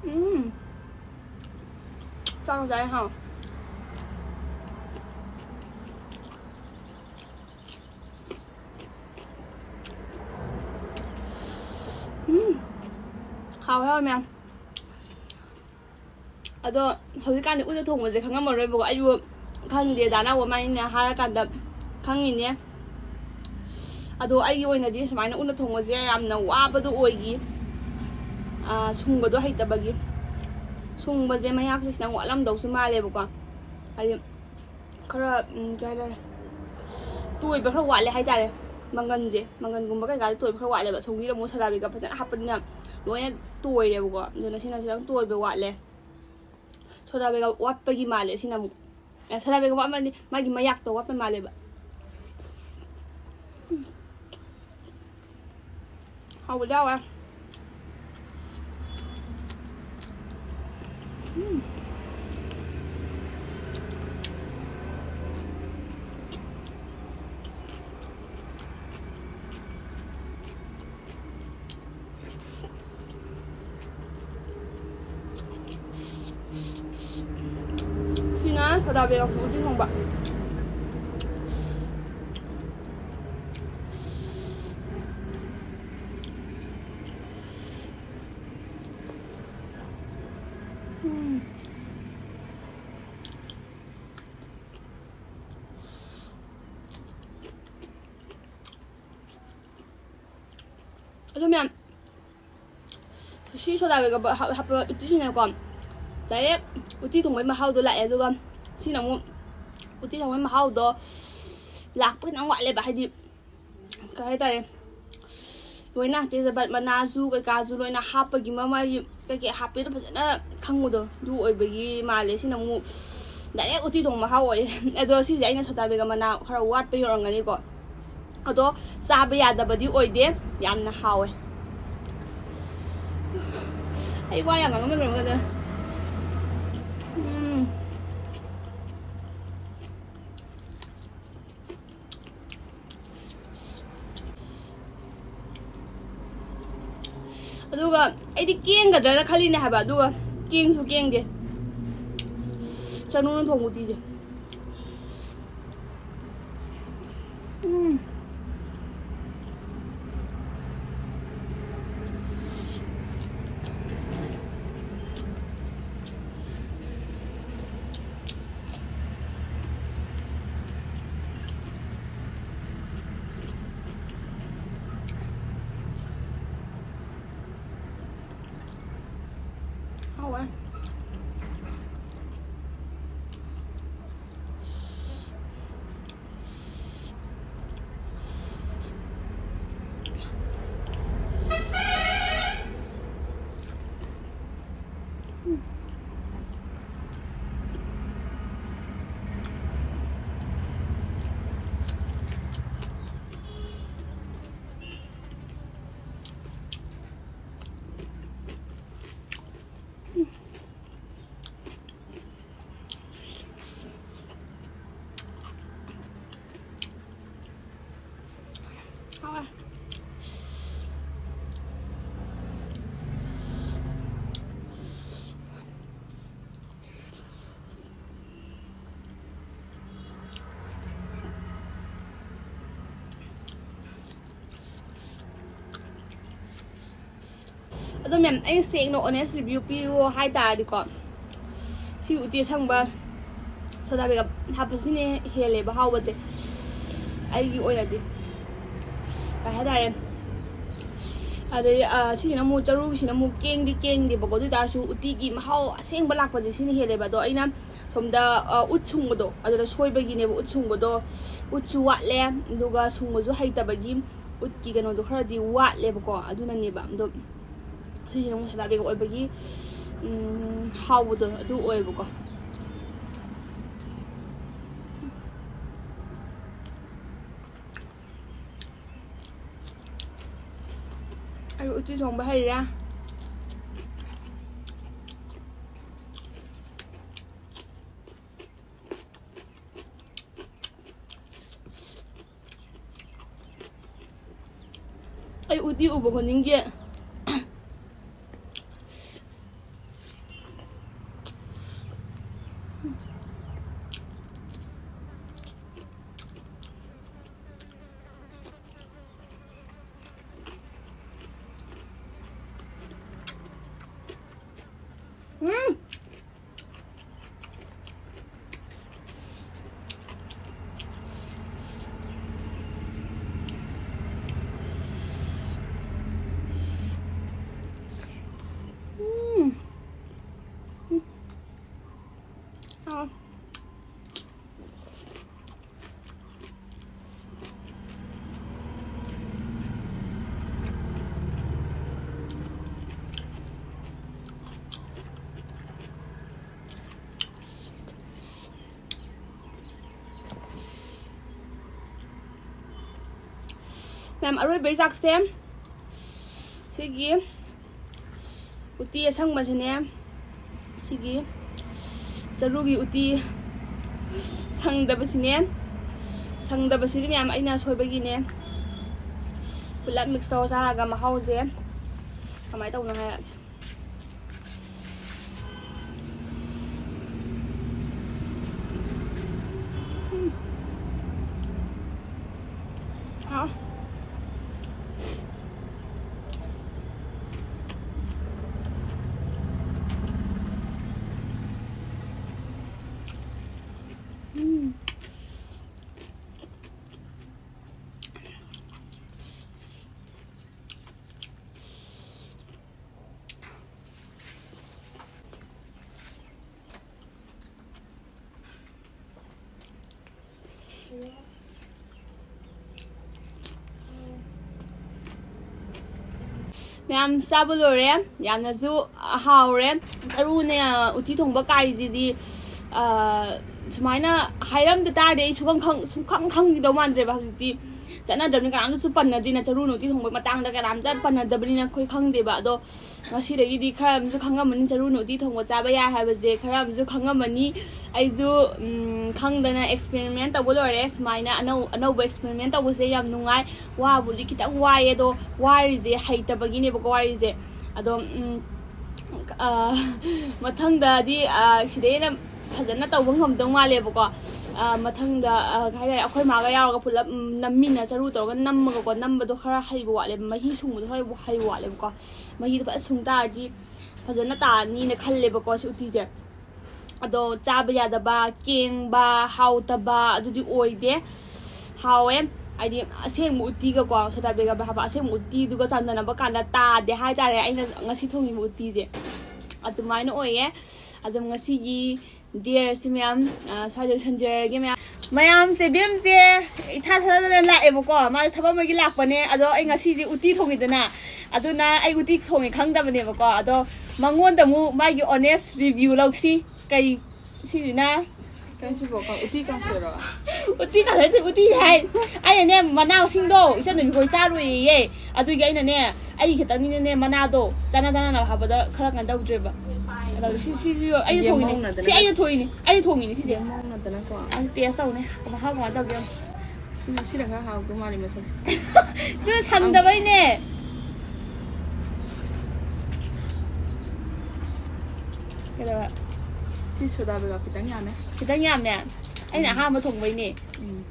ꯎꯝ꯫ ꯆꯥꯛ ꯆꯥꯏ ꯍꯥꯎ꯫ ꯎꯝ꯫ ꯍꯥꯎꯋꯦ, ꯍꯥꯎꯋꯦ ꯃꯌꯥꯝ꯫ ꯑꯗꯣ ꯍꯧꯖꯤꯛꯀꯥꯟꯗꯤ ꯎꯠꯇ ꯊꯣꯡꯕꯁꯦ ꯈꯪꯉꯝꯃꯔꯣꯏꯕꯀꯣ꯫ ꯑꯩꯁꯨ ꯈꯪꯗꯦ, ꯗꯥꯅꯥ ꯋꯥꯃꯥꯏꯅ ꯍꯥꯏꯔꯀꯥꯟꯗ ꯈꯪꯉꯤꯅꯦ꯫ ꯑꯗꯣ ꯑꯩꯒꯤ ꯑꯣꯏꯅꯗꯤ ꯁꯨꯃꯥꯏꯅ ꯎꯅ ꯊꯣꯡꯕꯁꯦ ꯌꯥꯝꯅ ꯋꯥꯕꯗꯣ ꯑꯣꯏꯈꯤ꯫ ꯑꯥ, ꯁꯨꯡꯕꯗꯣ ꯍꯩꯇꯕꯒꯤ꯫ ꯁꯨꯡꯕꯁꯦ ꯃꯌꯥꯛꯁꯦ ꯈꯤꯇꯪ ꯋꯥꯠꯂꯝꯗꯧꯁꯨ ꯃꯥꯜꯂꯦꯕꯀꯣ꯫ ꯍꯥꯏꯗꯤ ꯈꯔ, ꯎꯝ, ꯀꯩ ꯍꯥꯏꯇꯥꯔꯦ, ꯇꯣꯏꯕ ꯈꯔ ꯋꯥꯠꯂꯦ ꯍꯥꯏꯇꯥꯔꯦ꯫ ꯃꯪꯒꯟꯁꯦ, ꯃꯪꯒꯟꯒꯨꯝꯕ ꯀꯩꯀꯥꯗ ꯇꯣꯏꯕ ꯈꯔ ꯋꯥꯠꯂꯦꯕ꯫ ꯁꯧꯒ꯭ꯔꯤꯗ ꯑꯃꯨꯛ ꯁꯣꯗꯥ ꯕꯦꯒꯞ ꯐꯖꯅ ꯍꯥꯞꯄꯅꯤꯅ ꯂꯣꯏꯅ ꯇꯣꯏꯔꯦꯕꯀꯣ꯫ ꯑꯗꯨꯅ ꯁꯤꯅ ꯈꯤꯇꯪ ꯇꯣꯏꯕ ꯋꯥꯠꯂꯦ꯫ ꯁꯣꯗꯥ ꯕꯦꯒꯞ ꯋꯥꯠꯄꯒꯤ ꯃꯥꯜꯂꯦ ꯁꯤꯅ ꯑꯃꯨꯛ꯫ ꯑꯦ, ꯁꯣꯗꯥ ꯕꯦꯒꯞ ꯋꯥꯠꯃꯗꯤ ꯃꯥꯒꯤ ꯃꯌꯥꯛꯇꯣ ꯋꯥꯠꯄ ꯃꯥꯜꯂꯦꯕ꯫ ꯎꯝ꯫ ꯍꯥꯎꯕꯗꯤ ꯍꯥꯎꯋꯦ꯫ ꯎꯝ꯫ ꯁꯤꯅ ꯁꯣꯗꯥ ꯕꯦꯒꯞꯀꯤ ꯎꯇꯤ ꯊꯣꯡꯕ꯫ ꯎꯝ꯫ ꯑꯗꯨ ꯃꯌꯥꯝ, ꯁꯤ ꯁꯣꯗꯥ ꯕꯦꯒꯞ ꯍꯥꯞ-, ꯍꯥꯞꯄ ꯎꯇꯤꯁꯤꯅꯀꯣ, direct ꯎꯇꯤ ꯊꯣꯡꯕꯒꯤ ꯃꯍꯥꯎꯗꯣ ꯂꯥꯛꯑꯦ꯫ ꯑꯗꯨꯒ ꯁꯤꯅ ꯑꯃꯨꯛ ꯎꯇꯤ ꯊꯣꯡꯕꯒꯤ ꯃꯍꯥꯎꯗꯣ ꯂꯥꯛꯄ ꯈꯤꯇꯪ ꯋꯥꯠꯂꯦꯕ꯫ ꯍꯥꯏꯗꯤ, ꯀꯩ ꯍꯥꯏꯇꯥꯔꯦ, ꯂꯣꯏꯅ ꯇꯦꯖꯄꯠ ꯃꯅꯥꯁꯨ ꯀꯩꯀꯥꯁꯨ ꯂꯣꯏꯅ ꯍꯥꯞꯄꯒꯤ, ꯃꯃꯥꯒꯤ ꯀꯩꯀꯩ ꯍꯥꯞꯄꯦꯗꯣ ꯐꯖꯅ ꯈꯪꯕꯗꯣ, ꯑꯗꯨ ꯑꯣꯏꯕꯒꯤ ꯃꯥꯜꯂꯦ꯫ ꯁꯤꯅ ꯑꯃꯨꯛ direct ꯎꯇꯤ ꯊꯣꯡꯕ ꯃꯍꯥꯎ ꯑꯣꯏꯌꯦ꯫ ꯑꯗꯣ ꯁꯤꯁꯦ ꯑꯩꯅ ꯁꯣꯗꯥ ꯕꯦꯒꯞ ꯃꯅꯥ ꯈꯔ ꯋꯥꯠꯄ ꯌꯧꯔꯝꯒꯅꯤꯀꯣ꯫ ꯑꯗꯣ ꯆꯥꯕ ꯌꯥꯗꯕꯗꯤ ꯑꯣꯏꯗꯦ, ꯌꯥꯝꯅ ꯍꯥꯎꯋꯦ꯫ ꯑꯩ ꯋꯥ ꯌꯥꯝ ꯉꯥꯡꯉꯝꯃꯔꯣꯏꯒꯗ꯫ ꯎꯝ꯫ ꯑꯗꯨꯒ ꯑꯩꯗꯤ ꯀꯦꯡꯒꯗ꯭ꯔꯅ ꯈꯜꯂꯤꯅꯦ ꯍꯥꯏꯕ, ꯑꯗꯨꯒ ꯀꯦꯡꯁꯨ ꯀꯦꯡꯗꯦ꯫ ꯆꯅꯨꯅ ꯊꯣꯡꯕ ꯎꯇꯤꯁꯦ꯫ ꯎꯝ꯫ ꯍꯥꯎꯋꯦ꯫ ꯍꯥꯎꯋꯦ꯫ ꯑꯗꯣ ꯃꯦꯝ, ꯑꯩꯅ ꯁꯦꯡꯅ honest review ꯄꯤꯌꯣ ꯍꯥꯏ ꯇꯥꯔꯗꯤꯀꯣ, ꯁꯤ ꯎꯇꯤ ꯑꯁꯪꯕ ꯁꯣꯗꯥ ꯕꯦꯒꯞ ꯍꯥꯞꯄꯁꯤꯅ ꯍꯦꯜꯂꯦꯕ ꯍꯥꯎꯕꯁꯦ, ꯑꯩꯒꯤ ꯑꯣꯏꯅꯗꯤ꯫ ꯀꯩ ꯍꯥꯏꯇꯥꯔꯦ, ꯑꯗꯩ, ꯑ, ꯁꯤꯁꯤꯅ ꯑꯃꯨꯛ, ꯆꯔꯨꯒꯤꯁꯤꯅ ꯑꯃꯨꯛ ꯀꯦꯡꯗꯤ ꯀꯦꯡꯗꯦꯕꯀꯣ, ꯑꯗꯨ ꯑꯣꯏ ꯇꯥꯔꯁꯨ ꯎꯇꯤꯒꯤ ꯃꯍꯥꯎ ꯑꯁꯦꯡꯕ ꯂꯥꯛꯄꯁꯦ ꯁꯤꯅ ꯍꯦꯜꯂꯦꯕ꯫ ꯑꯗꯣ ꯑꯩꯅ ꯁꯣꯝꯗ, ꯑ, ꯎꯠ ꯁꯨꯡꯕꯗꯣ, ꯑꯗꯨꯗ ꯁꯣꯏꯕꯒꯤꯅꯦꯕ꯫ ꯎꯠ ꯁꯨꯡꯕꯗꯣ, ꯎꯠꯁꯨ ꯋꯥꯠꯂꯦ, ꯑꯗꯨꯒ ꯁꯨꯡꯕꯁꯨ ꯍꯩꯇꯕꯒꯤ ꯎꯠꯀꯤ ꯀꯩꯅꯣꯗꯣ ꯈꯔꯗꯤ ꯋꯥꯠꯂꯦꯕꯀꯣ꯫ ꯑꯗꯨꯅꯅꯦꯕ꯫ ꯑꯗꯣ ꯁꯤꯁꯤꯅ ꯑꯃꯨꯛ ꯁꯣꯗꯥ ꯕꯦꯒꯞ ꯑꯣꯏꯕꯒꯤ, ꯎꯝ, ꯍꯥꯎꯕꯗꯣ ꯑꯗꯨ ꯑꯣꯏꯌꯦꯕꯀꯣ꯫ ꯑꯩ ꯎꯇꯤ ꯊꯣꯡꯕ ꯍꯩꯔꯦ꯫ ꯑꯩ ꯎꯇꯤ ꯎꯕ ꯈꯨꯗꯤꯡꯒꯤ ꯎꯝ꯫ ꯎꯝ꯫ ꯃꯌꯥꯝ, ꯑꯔꯣꯏꯕꯩ ꯆꯥꯛꯁꯦ ꯁꯤꯒꯤ ꯎꯇꯤ ꯑꯁꯪꯕꯁꯤꯅꯦ, ꯁꯤꯒꯤ ꯆꯔꯨꯒꯤ ꯎꯇꯤ ꯁꯪꯗꯕꯁꯤꯅꯦ, ꯁꯪꯗꯕꯁꯤꯗꯤ ꯃꯌꯥꯝ ꯑꯩꯅ ꯁꯣꯏꯕꯒꯤꯅꯦ꯫ ꯄꯨꯂꯞ ꯃꯤꯛꯁ ꯇꯧꯔ ꯆꯥꯔꯒ ꯃꯍꯥꯎꯁꯦ ꯀꯃꯥꯏꯅ ꯇꯧꯕꯅꯣ ꯍꯥꯏꯔꯛꯑꯒꯦ꯫ ꯎꯝ꯫ ꯍꯥꯎ꯫ ꯎꯝ꯫ ꯃꯌꯥꯝ ꯆꯥꯕ ꯂꯣꯏꯔꯦ, ꯌꯥꯝꯅꯁꯨ ꯍꯥꯎꯔꯦ꯫ ꯆꯔꯨꯅꯦ, ꯎꯇꯤ ꯊꯣꯡꯕ ꯀꯥꯏꯁꯤꯗꯤ, ꯑ, ꯁꯨꯃꯥꯏꯅ ꯍꯥꯏꯔꯝꯗ ꯇꯥꯔꯗꯤ ꯑꯩ ꯁꯨꯈꯪ ꯈꯪ-, ꯁꯨꯈꯪ ꯈꯪꯈꯤꯗꯧ ꯃꯥꯟꯗ꯭ꯔꯦꯕ꯫ ꯍꯧꯖꯤꯛꯇꯤ ꯆꯠꯅꯗ꯭ꯔꯕꯅꯤꯅ ꯀꯅꯥꯝꯇꯁꯨ ꯄꯟꯅꯗ꯭ꯔꯤꯅ, ꯆꯔꯨꯅ ꯎꯇꯤ ꯊꯣꯡꯕꯒꯤ ꯃꯇꯥꯡꯗ ꯀꯅꯥꯝꯇ ꯄꯟꯅꯗꯕꯅꯤꯅ ꯑꯩꯈꯣꯏ ꯈꯪꯗꯦꯕ꯫ ꯑꯗꯣ ꯉꯁꯤꯗꯒꯤꯗꯤ ꯈꯔ ꯑꯃꯁꯨ ꯈꯪꯉꯝꯃꯅꯤ, ꯆꯔꯨꯅ ꯎꯇꯤ ꯊꯣꯡꯕ ꯆꯥꯕ ꯌꯥꯏ ꯍꯥꯏꯕꯁꯦ ꯈꯔ ꯑꯃꯁꯨ ꯈꯪꯉꯝꯃꯅꯤ꯫ ꯑꯩꯁꯨ, ꯎꯝ, ꯈꯪꯗꯅ experiment ꯇꯧꯕ ꯂꯣꯏꯔꯦ꯫ ꯁꯨꯃꯥꯏꯅ ꯑꯅꯧ-, ꯑꯅꯧꯕ experiment ꯇꯧꯕꯁꯦ ꯌꯥꯝ ꯅꯨꯡꯉꯥꯏ꯫ ꯋꯥꯕꯨꯗꯤ ꯈꯤꯇꯪ ꯋꯥꯏꯌꯦ, ꯑꯗꯣ ꯋꯥꯔꯤꯁꯦ ꯍꯩꯇꯕꯒꯤꯅꯦꯕꯀꯣ ꯋꯥꯔꯤꯁꯦ꯫ ꯑꯗꯣ, ꯎꯝ, ꯑ, ꯃꯊꯪꯗꯗꯤ, ꯑ, ꯁꯤꯗꯩ ꯍꯦꯟꯅ ꯐꯖꯅ ꯇꯧꯕ ꯉꯝꯗꯧ ꯃꯥꯜꯂꯦꯕꯀꯣ꯫ ꯑ, ꯃꯊꯪꯗ, ꯑ, ꯀꯩ ꯍꯥꯏꯇꯥꯔꯦ, ꯑꯩꯈꯣꯏ ꯃꯥꯒ ꯌꯥꯎꯔꯒ ꯄꯨꯂꯞ, ꯎꯝ, ꯅꯝꯃꯤꯟꯅ ꯆꯔꯨ ꯇꯧꯔꯒ ꯅꯝꯃꯒꯀꯣ, ꯅꯝꯕꯗꯣ ꯈꯔ ꯍꯩꯕ ꯋꯥꯠꯂꯦꯕ, ꯃꯍꯤ ꯁꯨꯡꯕꯗꯣ ꯈꯔ ꯍꯩꯕ ꯋꯥꯠꯂꯦꯕꯀꯣ꯫ ꯃꯍꯤꯗꯣ ꯐꯖꯅ ꯁꯨꯡ ꯇꯥꯔꯗꯤ ꯐꯖꯅ ꯇꯥꯅꯤꯅ ꯈꯜꯂꯦꯕꯀꯣ ꯁꯤ ꯎꯇꯤꯁꯦ꯫ ꯑꯗꯣ ꯆꯥꯕ ꯌꯥꯗꯕ, ꯀꯦꯡꯕ, ꯍꯥꯎꯇꯕ ꯑꯗꯨꯗꯤ ꯑꯣꯏꯗꯦ꯫ ꯍꯥꯎꯋꯦ꯫ ꯍꯥꯏꯗꯤ ꯑꯁꯦꯡꯕ ꯎꯇꯤꯒꯀꯣ, ꯁꯣꯗꯥ ꯕꯦꯒꯝ ꯍꯥꯞꯄ ꯑꯁꯦꯡꯕ ꯎꯇꯤꯗꯨꯒ ꯆꯥꯟꯅꯅꯕ ꯀꯥꯟꯗ ꯇꯥꯗꯦ ꯍꯥꯏꯇꯥꯔꯦ ꯑꯩꯅ ꯉꯁꯤ ꯊꯣꯡꯉꯤꯕ ꯎꯇꯤꯁꯦ꯫ ꯑꯗꯨꯃꯥꯏꯅ ꯑꯣꯏꯌꯦ꯫ ꯑꯗꯨꯝ ꯉꯁꯤꯒꯤ ꯗꯤꯌꯔꯁꯤ ꯃꯌꯥꯝ, ꯑ, ꯁ꯭ꯋꯥꯏꯗ ꯂꯣꯏꯁꯟꯖꯔꯒꯦ ꯃꯌꯥꯝ꯫ ꯃꯌꯥꯝꯁꯦ, ꯕꯦꯝꯁꯦ ꯏꯊꯥ ꯊꯥꯖꯗꯅ ꯂꯥꯛꯑꯦꯕꯀꯣ꯫ ꯃꯥꯁꯦ ꯊꯕꯛ ꯑꯃꯒꯤ ꯂꯥꯛꯄꯅꯦ꯫ ꯑꯗꯣ ꯑꯩ ꯉꯁꯤꯁꯦ ꯎꯇꯤ ꯊꯣꯡꯉꯤꯗꯅ, ꯑꯗꯨꯅ ꯑꯩ ꯎꯇꯤ ꯊꯣꯡꯉꯦ ꯈꯪꯗꯕꯅꯦꯕꯀꯣ꯫ ꯑꯗꯣ ꯃꯉꯣꯟꯗ ꯑꯃꯨꯛ ꯃꯥꯒꯤ honest review ꯂꯧꯁꯤ꯫ ꯀꯩ, ꯁꯤꯁꯤꯅ ꯀꯩꯁꯤꯕꯣ? ꯎꯇꯤ ꯀꯥꯡꯁꯣꯏꯔꯣ? ꯎꯇꯤ ꯀꯥꯡꯁꯣꯏ ꯅꯠꯇꯦ, ꯎꯇꯤ ꯍꯥꯏ꯫ ꯑꯩꯅꯅꯦ, ꯃꯅꯥ ꯃꯁꯤꯡꯗꯣ ꯏꯆꯟ ꯅꯨꯃꯤꯠ ꯈꯣꯏ ꯆꯥꯔꯣꯏꯌꯦ꯫ ꯑꯗꯨꯒꯤ ꯑꯩꯅꯅꯦ, ꯑꯩꯒꯤ ꯈꯤꯇꯪꯅꯤꯅꯅꯦ, ꯃꯅꯥꯗꯣ ꯆꯥꯅ ꯆꯥꯅꯅꯕ ꯍꯥꯞꯄꯗ ꯈꯔ ꯀꯩꯅꯣ ꯇꯧꯗ꯭ꯔꯦꯕ꯫ ꯑꯗꯣ ꯁꯤ, ꯁꯤꯁꯨ ꯑꯩꯅ ꯊꯣꯡꯉꯤꯅꯦ꯫ ꯁꯤ ꯑꯩꯅ ꯊꯣꯡꯉꯤꯅꯦ꯫ ꯁꯤꯁꯦ꯫ ꯁꯤ ꯈꯔ ꯍꯥꯎꯗꯧ ꯃꯥꯜꯂꯤ ꯃꯁꯛꯁꯦ꯫ ꯑꯗꯨ ꯁꯪꯗꯕꯩꯅꯦ꯫ ꯀꯩꯗꯧꯕ? ꯁꯤ ꯁꯣꯗꯥ ꯕꯦꯒꯞ ꯈꯤꯇꯪ ꯌꯥꯝꯃꯦ꯫ ꯈꯤꯇꯪ ꯌꯥꯝꯃꯦ꯫ ꯑꯩꯅ ꯑꯍꯥꯟꯕ ꯊꯣꯡꯕꯩꯅꯦ꯫ ꯎꯝ꯫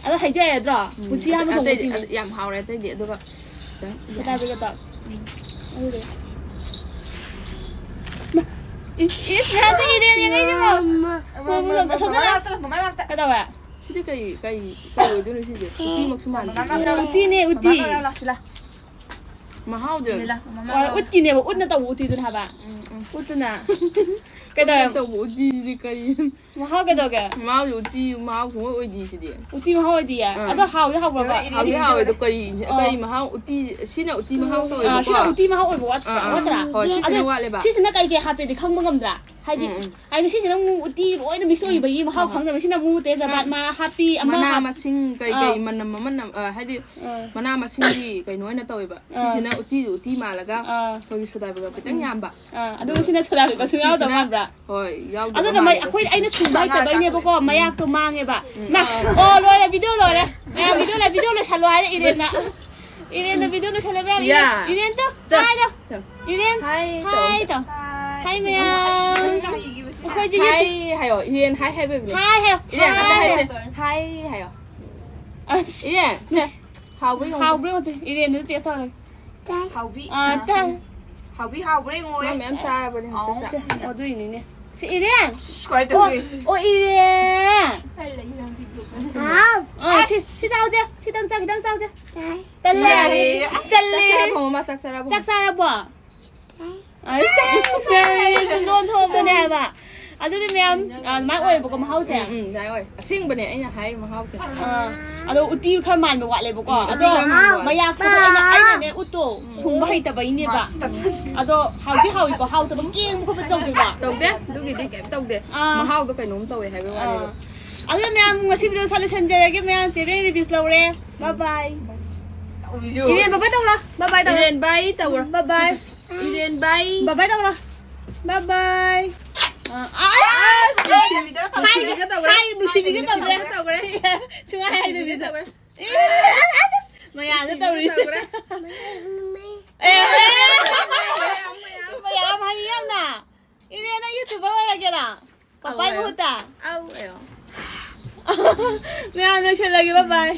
ꯑꯗꯣ ꯍꯩꯗꯤ ꯍꯩꯔꯗ꯭ꯔꯣ? ꯎꯝ꯫ ꯄꯨꯟꯁꯤ ꯑꯍꯥꯟꯕ ꯑꯇꯩꯗꯤ ꯊꯣꯡꯕꯗꯤꯅꯦ꯫ ꯑꯗ-, ꯌꯥꯝ ꯍꯥꯎꯔꯦ ꯑꯇꯩꯗꯤ, ꯑꯗꯨꯒ ꯈꯤꯇꯪ ꯌꯥꯝꯃꯦ꯫ ꯁꯣꯗꯥ ꯕꯦꯒꯞꯇꯣ꯫ ꯎꯝ꯫ ꯑꯗꯨꯗꯤ꯫ ꯏꯁ, ꯏꯁ, ꯃꯌꯥꯝꯗꯣ ꯏꯔꯦꯟ ꯌꯦꯡꯉꯛꯏꯁꯤꯕꯣ꯫ ꯃꯃꯥ, ꯃꯃꯥ, ꯃꯃꯥ, ꯑꯁꯣꯝꯗ ꯂꯥꯛ-, ꯃꯃꯥ ꯂꯥꯛꯇ꯫ ꯀꯩꯗꯧꯋꯦ? ꯁꯤꯗꯤ ꯀꯩ, ꯀꯩ, ꯀꯩ ꯑꯣꯏꯗꯣꯏꯅꯣ ꯁꯤꯁꯦ? ꯎꯇꯤꯃꯛꯁꯨ ꯃꯥꯟꯗꯦ꯫ ꯎꯇꯤꯅꯦ, ꯎꯇꯤ꯫ ꯃꯃꯥ ꯂꯥꯛꯁꯤꯜꯂ꯫ ꯃꯍꯥꯎꯁꯦ꯫ ꯍꯣꯏ, ꯎꯠꯀꯤꯅꯦꯕ, ꯎꯠꯅ ꯇꯧꯕ ꯎꯇꯤꯗꯨꯅ ꯍꯥꯏꯕ꯫ ꯎꯝ, ꯎꯝ꯫ ꯎꯠꯇꯨꯅ꯫ ꯀꯩꯅꯣ ꯀꯩꯗꯧꯋꯦ? ꯇꯧꯕ ꯎꯇꯤꯁꯤꯗꯤ ꯀꯔꯤ? ꯃꯍꯥꯎ ꯀꯩꯗꯧꯒꯦ? ꯃꯍꯥꯎꯁꯦ ꯎꯇꯤ ꯃꯍꯥꯎ ꯁꯨꯡꯑꯣꯏ ꯑꯣꯏꯗꯦ ꯁꯤꯗꯤ꯫ ꯎꯇꯤ ꯃꯍꯥꯎ ꯑꯣꯏꯗꯤꯌꯦ? ꯑꯥ꯫ ꯑꯗꯣ ꯍꯥꯎꯗꯤ ꯍꯥꯎꯕ꯭ꯔꯕ? ꯍꯥꯎꯗꯤ ꯍꯥꯎꯋꯦ ꯑꯗꯣ ꯀꯔꯤ, ꯑꯥ꯫ ꯀꯔꯤ ꯃꯍꯥꯎ ꯎꯇꯤ, ꯁꯤꯅ ꯎꯇꯤ ꯃꯍꯥꯎ ꯑꯥ, ꯇꯧꯋꯦꯕꯀꯣ꯫ ꯁꯤꯅ ꯎꯇꯤ ꯃꯍꯥꯎ ꯑꯣꯏꯕ ꯋꯥꯠ-, ꯑꯥ, ꯑꯥ꯫ ꯋꯥꯠꯇ꯭ꯔꯥ? ꯍꯣꯏ, ꯁꯤꯁꯤꯅ ꯑꯗꯣ ꯋꯥꯠꯂꯦꯕ꯫ ꯁꯤꯁꯤꯅ ꯀꯩ ꯀꯩ ꯍꯥꯞꯄꯦꯗꯤ ꯈꯪꯕ ꯉꯝꯗ꯭ꯔꯥ? ꯍꯥꯏꯗꯤ, ꯎꯝ, ꯎꯝ꯫ ꯍꯥꯏꯗꯤ ꯁꯤꯁꯤꯅ ꯑꯃꯨꯛ ꯎꯇꯤ ꯂꯣꯏꯅ ꯃꯤꯛꯁ ꯑꯣꯏꯕꯒꯤ ꯃꯍꯥꯎ ꯎꯝ꯫ ꯈꯪꯗꯕ꯫ ꯁꯤꯅ ꯑꯃꯨꯛ ꯇꯦꯖꯄꯥꯠ ꯎꯝ꯫ ꯃꯥ ꯍꯥꯞꯄꯤ, ꯑꯃ ꯃꯅꯥ ꯍꯥꯞ-, ꯃꯁꯤꯡ ꯀꯩ ꯑꯥ꯫ ꯀꯩ ꯃꯅꯝ ꯑꯃ ꯅꯝ-, ꯑ, ꯍꯥꯏꯗꯤ ꯑꯥ꯫ ꯃꯅꯥ ꯃꯁꯤꯡꯒꯤ ꯀꯩꯅꯣ ꯑꯣꯏꯅ ꯇꯧꯋꯦꯕ꯫ ꯑꯥ꯫ ꯁꯤꯁꯤꯅ ꯎꯇꯤꯁꯨ ꯎꯇꯤ ꯃꯥꯜꯂꯒ ꯑꯥ꯫ ꯑꯩꯈꯣꯏꯒꯤ ꯁꯣꯗꯥ ꯕꯦꯒꯞ ꯈꯤꯇꯪ ꯌꯥꯝꯕ꯫ ꯑꯥ, ꯑꯗꯨꯒ ꯁꯤꯅ ꯁꯣꯗꯥ ꯕꯦꯒꯞ ꯁꯨꯡꯌꯥꯎꯗꯕ ꯁꯤꯁꯤꯅ, ꯃꯥꯟꯕ꯭ꯔꯥ? ꯍꯣꯏ, ꯌꯥꯎꯗꯕ ꯑꯗꯨꯅ ꯃꯩ-, ꯃꯥꯜꯂꯦ ꯑꯩꯈꯣꯏ, ꯁꯤꯁꯦ꯫ ꯑꯩꯅ ꯁꯨꯡꯕ ꯍꯩꯇꯕꯩꯅꯦꯕꯀꯣ, ꯃꯌꯥꯛꯇꯣ ꯃꯥꯡꯉꯦꯕ꯫ ꯎꯝ꯫ ꯃꯥ-, ꯑꯣ, ꯂꯣꯏꯔꯦ, ꯚꯤꯗꯤꯑꯣ ꯂꯣꯏꯔꯦ꯫ ꯃꯌꯥꯝ, ꯚꯤꯗꯤꯑꯣ ꯂꯣꯏꯔꯦ, ꯚꯤꯗꯤꯑꯣ ꯂꯣꯏꯁꯜꯂꯣ ꯍꯥꯏꯔꯦ ꯏꯔꯦꯟꯅ꯫ ꯏꯔꯦꯟꯗ ꯚꯤꯗꯤꯑꯣ ꯂꯣꯏꯁꯜꯂꯣ, ꯃꯌꯥꯝ꯫ ꯌꯥ꯫ ꯏꯔꯦꯟ, ꯏꯔꯦꯟ ꯇꯣ, ꯇ-, ꯍꯥꯏꯗꯣ꯫ ꯇ-, ꯏꯔꯦꯟ, ꯍꯥꯏ ꯍꯥꯏ ꯇꯧ꯫ ꯇꯣ꯫ ꯍꯥꯏ ꯃꯌꯥꯝ꯫ ꯑꯩꯈꯣꯏꯁꯦ ꯍꯥꯏ ꯍꯥꯏꯌꯣ꯫ ꯏꯔꯦꯟ ꯍꯥꯏ ꯍꯥꯏꯕ ꯏꯕꯅꯦ꯫ ꯍꯥꯏ ꯍꯥꯏꯌꯣ꯫ ꯏꯔꯦꯟ ꯑꯝꯇ ꯍꯥꯏ ꯍꯥꯏꯁꯦ꯫ ꯍꯥꯏꯌꯣ꯫ ꯍꯥꯏ ꯍꯥꯏꯌꯣ꯫ ꯑꯁ꯫ ꯏꯔꯦꯟ, ꯁꯦ꯫ ꯍꯥꯎꯕ꯭ꯔꯥ ꯌꯦꯡꯉꯨ꯫ ꯍꯥꯎꯕ꯭ꯔꯥ ꯌꯦꯡꯉꯨꯁꯦ꯫ ꯏꯔꯦꯟꯗꯨꯁꯨ ꯇꯦꯁ ꯇꯧꯔꯦ꯫ ꯍꯥꯎꯕꯤ꯫ ꯑꯥ, ꯇ-, ꯍꯥꯎꯕꯤ ꯍꯥꯎꯕ꯭ꯔꯥ ꯌꯦꯡꯉꯣ꯫ ꯃꯥ ꯃꯌꯥꯝ ꯆꯥꯔꯕꯅꯦ ꯍꯧꯖꯤꯛꯁꯦ꯫ ꯁꯦ, ꯑꯗꯨꯏꯅꯤꯅꯦ꯫ ꯁꯤ ꯏꯔꯦꯟ꯫ ꯁꯨꯃꯥꯏꯅ ꯑꯣ, ꯇꯧꯋꯤ꯫ ꯑꯣ, ꯏꯔꯦꯟ꯫ ꯍꯥꯎ꯫ ꯑꯥ, ꯁꯤ, ꯁꯤ ꯆꯥꯎꯁꯦ꯫ ꯁꯤꯇꯪ ꯆꯥ, ꯈꯤꯇꯪ ꯆꯥꯎꯁꯦ꯫ ꯇꯥꯏ꯫ ꯇꯜꯂꯦ꯫ ꯌꯥꯔꯦ꯫ ꯇꯜꯂꯦ꯫ ꯆꯥꯛ ꯆꯥꯔꯕꯣ, ꯃꯃꯥ? ꯆꯥꯛ ꯆꯥꯔꯕꯣ? ꯆꯥꯛ ꯆꯥꯔꯕꯣ? ꯇꯥꯏ꯫ ꯑꯁ, ꯂꯣꯟ ꯊꯣꯛꯑꯕꯅꯦ ꯍꯥꯏꯕ꯫ ꯑꯗꯨꯗꯤ ꯃꯌꯥꯝ, ꯑ, ꯑꯗꯨꯃꯥꯏꯅ ꯑꯣꯏꯌꯦꯕꯀꯣ ꯃꯍꯥꯎꯁꯦ꯫ ꯎꯝ, ꯎꯝ, ꯑꯗꯨꯃꯥꯏꯅ ꯑꯣꯏ꯫ ꯑꯁꯦꯡꯕꯅꯦ ꯑꯩꯅ ꯍꯥꯏ ꯃꯍꯥꯎꯁꯦ꯫ ꯑꯥ, ꯑꯗꯣ ꯎꯇꯤ ꯈꯔ ꯃꯥꯟꯕ ꯋꯥꯠꯂꯦꯕꯀꯣ꯫ ꯑꯗꯣ ꯃꯌꯥꯝ ꯑꯩꯅ, ꯑꯩꯅꯅꯦ ꯎꯠꯇꯣ ꯁꯨꯡꯕ ꯍꯩꯇꯕꯩꯅꯦꯕ꯫ ꯑꯗꯣ ꯍꯥꯎꯗꯤ ꯍꯥꯎꯏꯀꯣ, ꯍꯥꯎꯇꯕ ꯀꯦꯡꯕ ꯈꯣꯠꯄ ꯇꯧꯗꯦꯕ꯫ ꯇꯧꯗꯦ, ꯑꯗꯨꯒꯤꯗꯤ ꯀꯩꯝ ꯇꯧꯗꯦ꯫ ꯑꯥ꯫ ꯃꯍꯥꯎꯗꯣ ꯀꯩꯅꯣꯝ ꯇꯧꯋꯦ ꯍꯥꯏꯕ ꯋꯥꯅꯦꯕ꯫ ꯑꯥ꯫ ꯑꯗꯣ ꯃꯌꯥꯝ, ꯉꯁꯤ video ꯁ꯭ꯋꯥꯏ ꯂꯣꯏꯁꯟꯖꯔꯒꯦ ꯃꯌꯥꯝ꯫ ꯆꯦ ꯕꯦꯡ reviews ꯂꯧꯔꯦ꯫ Bye bye꯫ ꯏꯔꯦꯟ bye bye ꯇꯧꯔꯣ꯫ Bye bye ꯇꯧꯔꯣ꯫ ꯏꯔꯦꯟ bye ꯇꯧꯔꯣ꯫ Bye bye꯫ ꯏꯔꯦꯟ bye꯫ Bye bye ꯇꯧꯔꯣ꯫ Bye bye꯫ ꯑ, ꯑ, ꯅꯨꯡꯁꯤꯕꯤꯒ ꯇꯧꯔꯦ꯫ ꯍꯥꯏ, ꯅꯨꯡꯁꯤꯕꯤꯒ ꯇꯧꯔꯦ꯫ ꯅꯨꯡꯁꯤꯕꯤꯒ ꯇꯧꯔꯦ꯫ ꯁꯨꯡꯍꯥꯏ ꯍꯥꯏꯗꯕꯤꯗ꯫ ꯅꯨꯡꯁꯤꯕꯤꯒ ꯇꯧꯔꯦ꯫ ꯃꯌꯥꯝꯗ ꯇꯧꯔꯤ꯫ ꯇꯧꯔꯦ꯫ ꯑꯦ, ꯃꯌꯥꯝ, ꯃꯌꯥꯝ꯫ ꯃꯌꯥꯝ ꯍꯥꯏꯌꯦ ꯌꯥꯝꯅ꯫ ꯏꯅꯦ, ꯅꯪ YouTuber ꯑꯣꯏꯔꯒꯦꯔꯥ? ꯄꯄꯥꯏ ꯑꯧ, ꯃꯍꯨꯠꯇ? ꯑꯧ, ꯑꯧ꯫ ꯃꯌꯥꯝ ꯂꯣꯏꯁꯤꯜꯂꯒꯦ, bye bye꯫